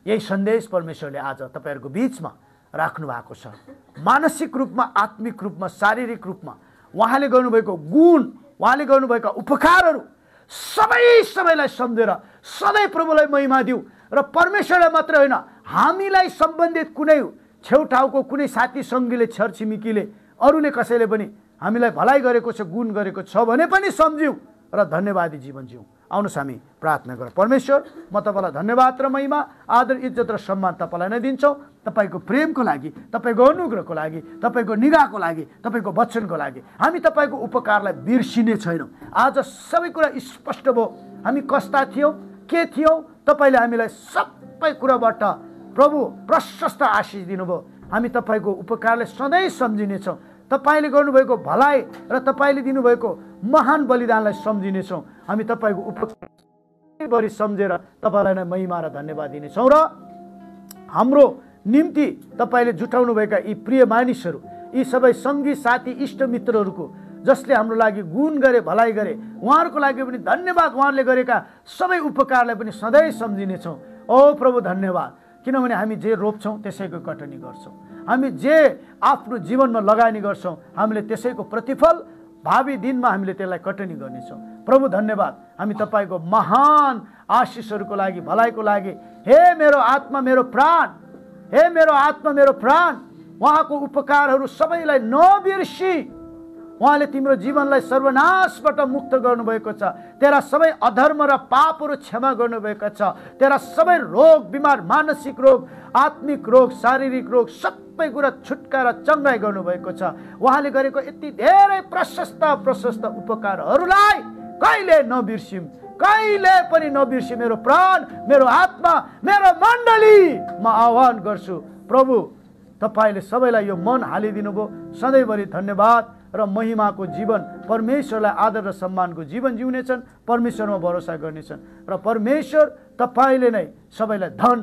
यही सन्देश परमेश्वरले आज तपाईँहरूको बिचमा राख्नु भएको छ। मानसिक रूपमा, आत्मिक रूपमा, शारीरिक रूपमा उहाँले गर्नुभएको गुण, उहाँले गर्नुभएका उपकारहरू सबैलाई सम्झेर सधैँ प्रभुलाई महिमा दिउँ र परमेश्वरलाई मात्र होइन, हामीलाई सम्बन्धित कुनै छेउठाउँको कुनै साथी सङ्गीले, छरछिमेकीले, अरूले कसैले पनि हामीलाई भलाइ गरेको छ, गुण गरेको छ भने पनि सम्झ्यौँ र धन्यवादी जीवन जिउँ। आउनुहोस् हामी प्रार्थना गरौँ। परमेश्वर, म तपाईँलाई धन्यवाद र महिमा, आदर, इज्जत र सम्मान तपाईँलाई नै दिन्छौँ। तपाईँको प्रेमको लागि, तपाईँको अनुग्रहको लागि, तपाईँको निगाहको लागि, तपाईँको वचनको लागि हामी तपाईँको उपकारलाई बिर्सिने छैनौँ। आज सबै कुरा स्पष्ट भयो। हामी कस्ता थियौँ, के थियौँ, तपाईँले हामीलाई सबै कुराबाट प्रभु प्रशस्त आशिष दिनुभयो। हामी तपाईँको उपकारलाई सधैँ सम्झिनेछौँ। तपाईँले गर्नुभएको भलाइ र तपाईँले दिनुभएको महान बलिदानलाई सम्झिनेछौँ। हामी तपाईँको उपकार सम्झेर तपाईँलाई नै महिमा र धन्यवाद दिनेछौँ। र हाम्रो निम्ति तपाईँले जुटाउनुभएका यी प्रिय मानिसहरू, यी सबै सङ्गी साथी इष्टमित्रहरूको जसले हाम्रो लागि गुण गरे, भलाइ गरे, उहाँहरूको लागि पनि धन्यवाद। उहाँहरूले गरेका सबै उपकारलाई पनि सधैँ सम्झिनेछौँ। ओ प्रभु धन्यवाद, किनभने हामी जे रोप्छौँ त्यसैको कटनी गर्छौँ। हामी जे आफ्नो जीवनमा लगानी गर्छौँ हामीले त्यसैको प्रतिफल भावी दिनमा हामीले त्यसलाई कटनी गर्नेछौँ। प्रभु धन्यवाद, हामी तपाईँको महान आशिषहरूको लागि, भलाइको लागि। हे मेरो आत्मा, मेरो प्राण, हे मेरो आत्मा, मेरो प्राण, उहाँको उपकारहरू सबैलाई नबिर्सी उहाँले तिम्रो जीवनलाई सर्वनाशबाट मुक्त गर्नुभएको छ। तेरा सबै अधर्म र पापहरू क्षमा गर्नुभएको छ। तेरा सबै रोग बिमार, मानसिक रोग, आत्मिक रोग, शारीरिक रोग सबै कुरा छुटकारा चङ्गाइ गर्नुभएको छ। उहाँले गरेको यति धेरै प्रशस्त उपकारहरूलाई कहिले नबिर्सिम, कहिले पनि नबिर्सी। मेरो प्राण, मेरो आत्मा, मेरो मण्डली म आह्वान गर्छु, प्रभु तपाईँले सबैलाई यो मन हालिदिनु भयो। सधैँभरि धन्यवाद र महिमाको जीवन, परमेश्वरलाई आदर र सम्मानको जीवन जिउनेछन्, परमेश्वरमा भरोसा गर्नेछन् र परमेश्वर तपाईँले नै सबैलाई धन,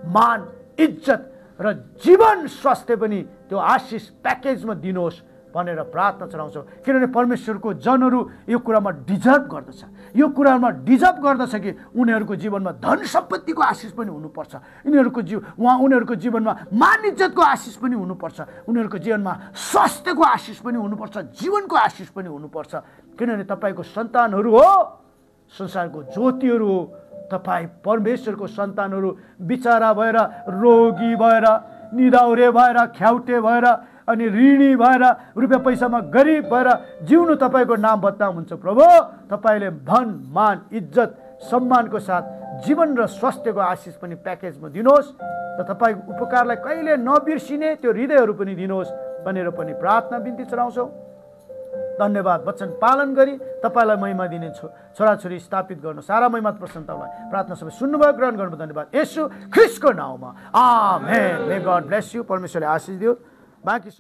मान, इज्जत र जीवन स्वास्थ्य पनि त्यो आशिष प्याकेजमा दिनुहोस् भनेर प्रार्थना चढाउँछौँ। किनभने परमेश्वरको जनहरू यो कुरामा डिजर्भ गर्दछ, यो कुरामा डिजर्भ गर्दछ कि उनीहरूको जीवनमा धन सम्पत्तिको आशिष पनि हुनुपर्छ, उनीहरूको जीवनमा मान इज्जतको आशिष पनि हुनुपर्छ, उनीहरूको जीवनमा स्वास्थ्यको आशिष पनि हुनुपर्छ, जीवनको आशिष पनि हुनुपर्छ। किनभने तपाईँको सन्तानहरू हो, संसारको ज्योतिहरू हो। तपाईँ परमेश्वरको सन्तानहरू बिचारा भएर, रोगी भएर, निदाउरे भएर, ख्याउटे भएर अनि ऋणी भएर, रुपियाँ पैसामा गरिब भएर जिउनु तपाईँको नाम बदनाम हुन्छ। प्रभु तपाईँले धन, मान, इज्जत, सम्मानको साथ जीवन र स्वास्थ्यको आशिष पनि प्याकेजमा दिनुहोस् र तपाईँको उपकारलाई कहिले नबिर्सिने त्यो हृदयहरू पनि दिनुहोस् भनेर पनि प्रार्थना बिन्ती चढाउँछौँ। धन्यवाद। वचन पालन गरी तपाईँलाई महिमा दिने छोराछोरी स्थापित गर्नु, सारा महिमा प्रसन्नतालाई प्रार्थना सबै सुन्नुभयो, ग्रहण गर्नु। धन्यवाद येशू ख्रिस्टको नाउँमा, आमेन। May God bless you. परमेश्वरले आशिष दियोस्। बाँकी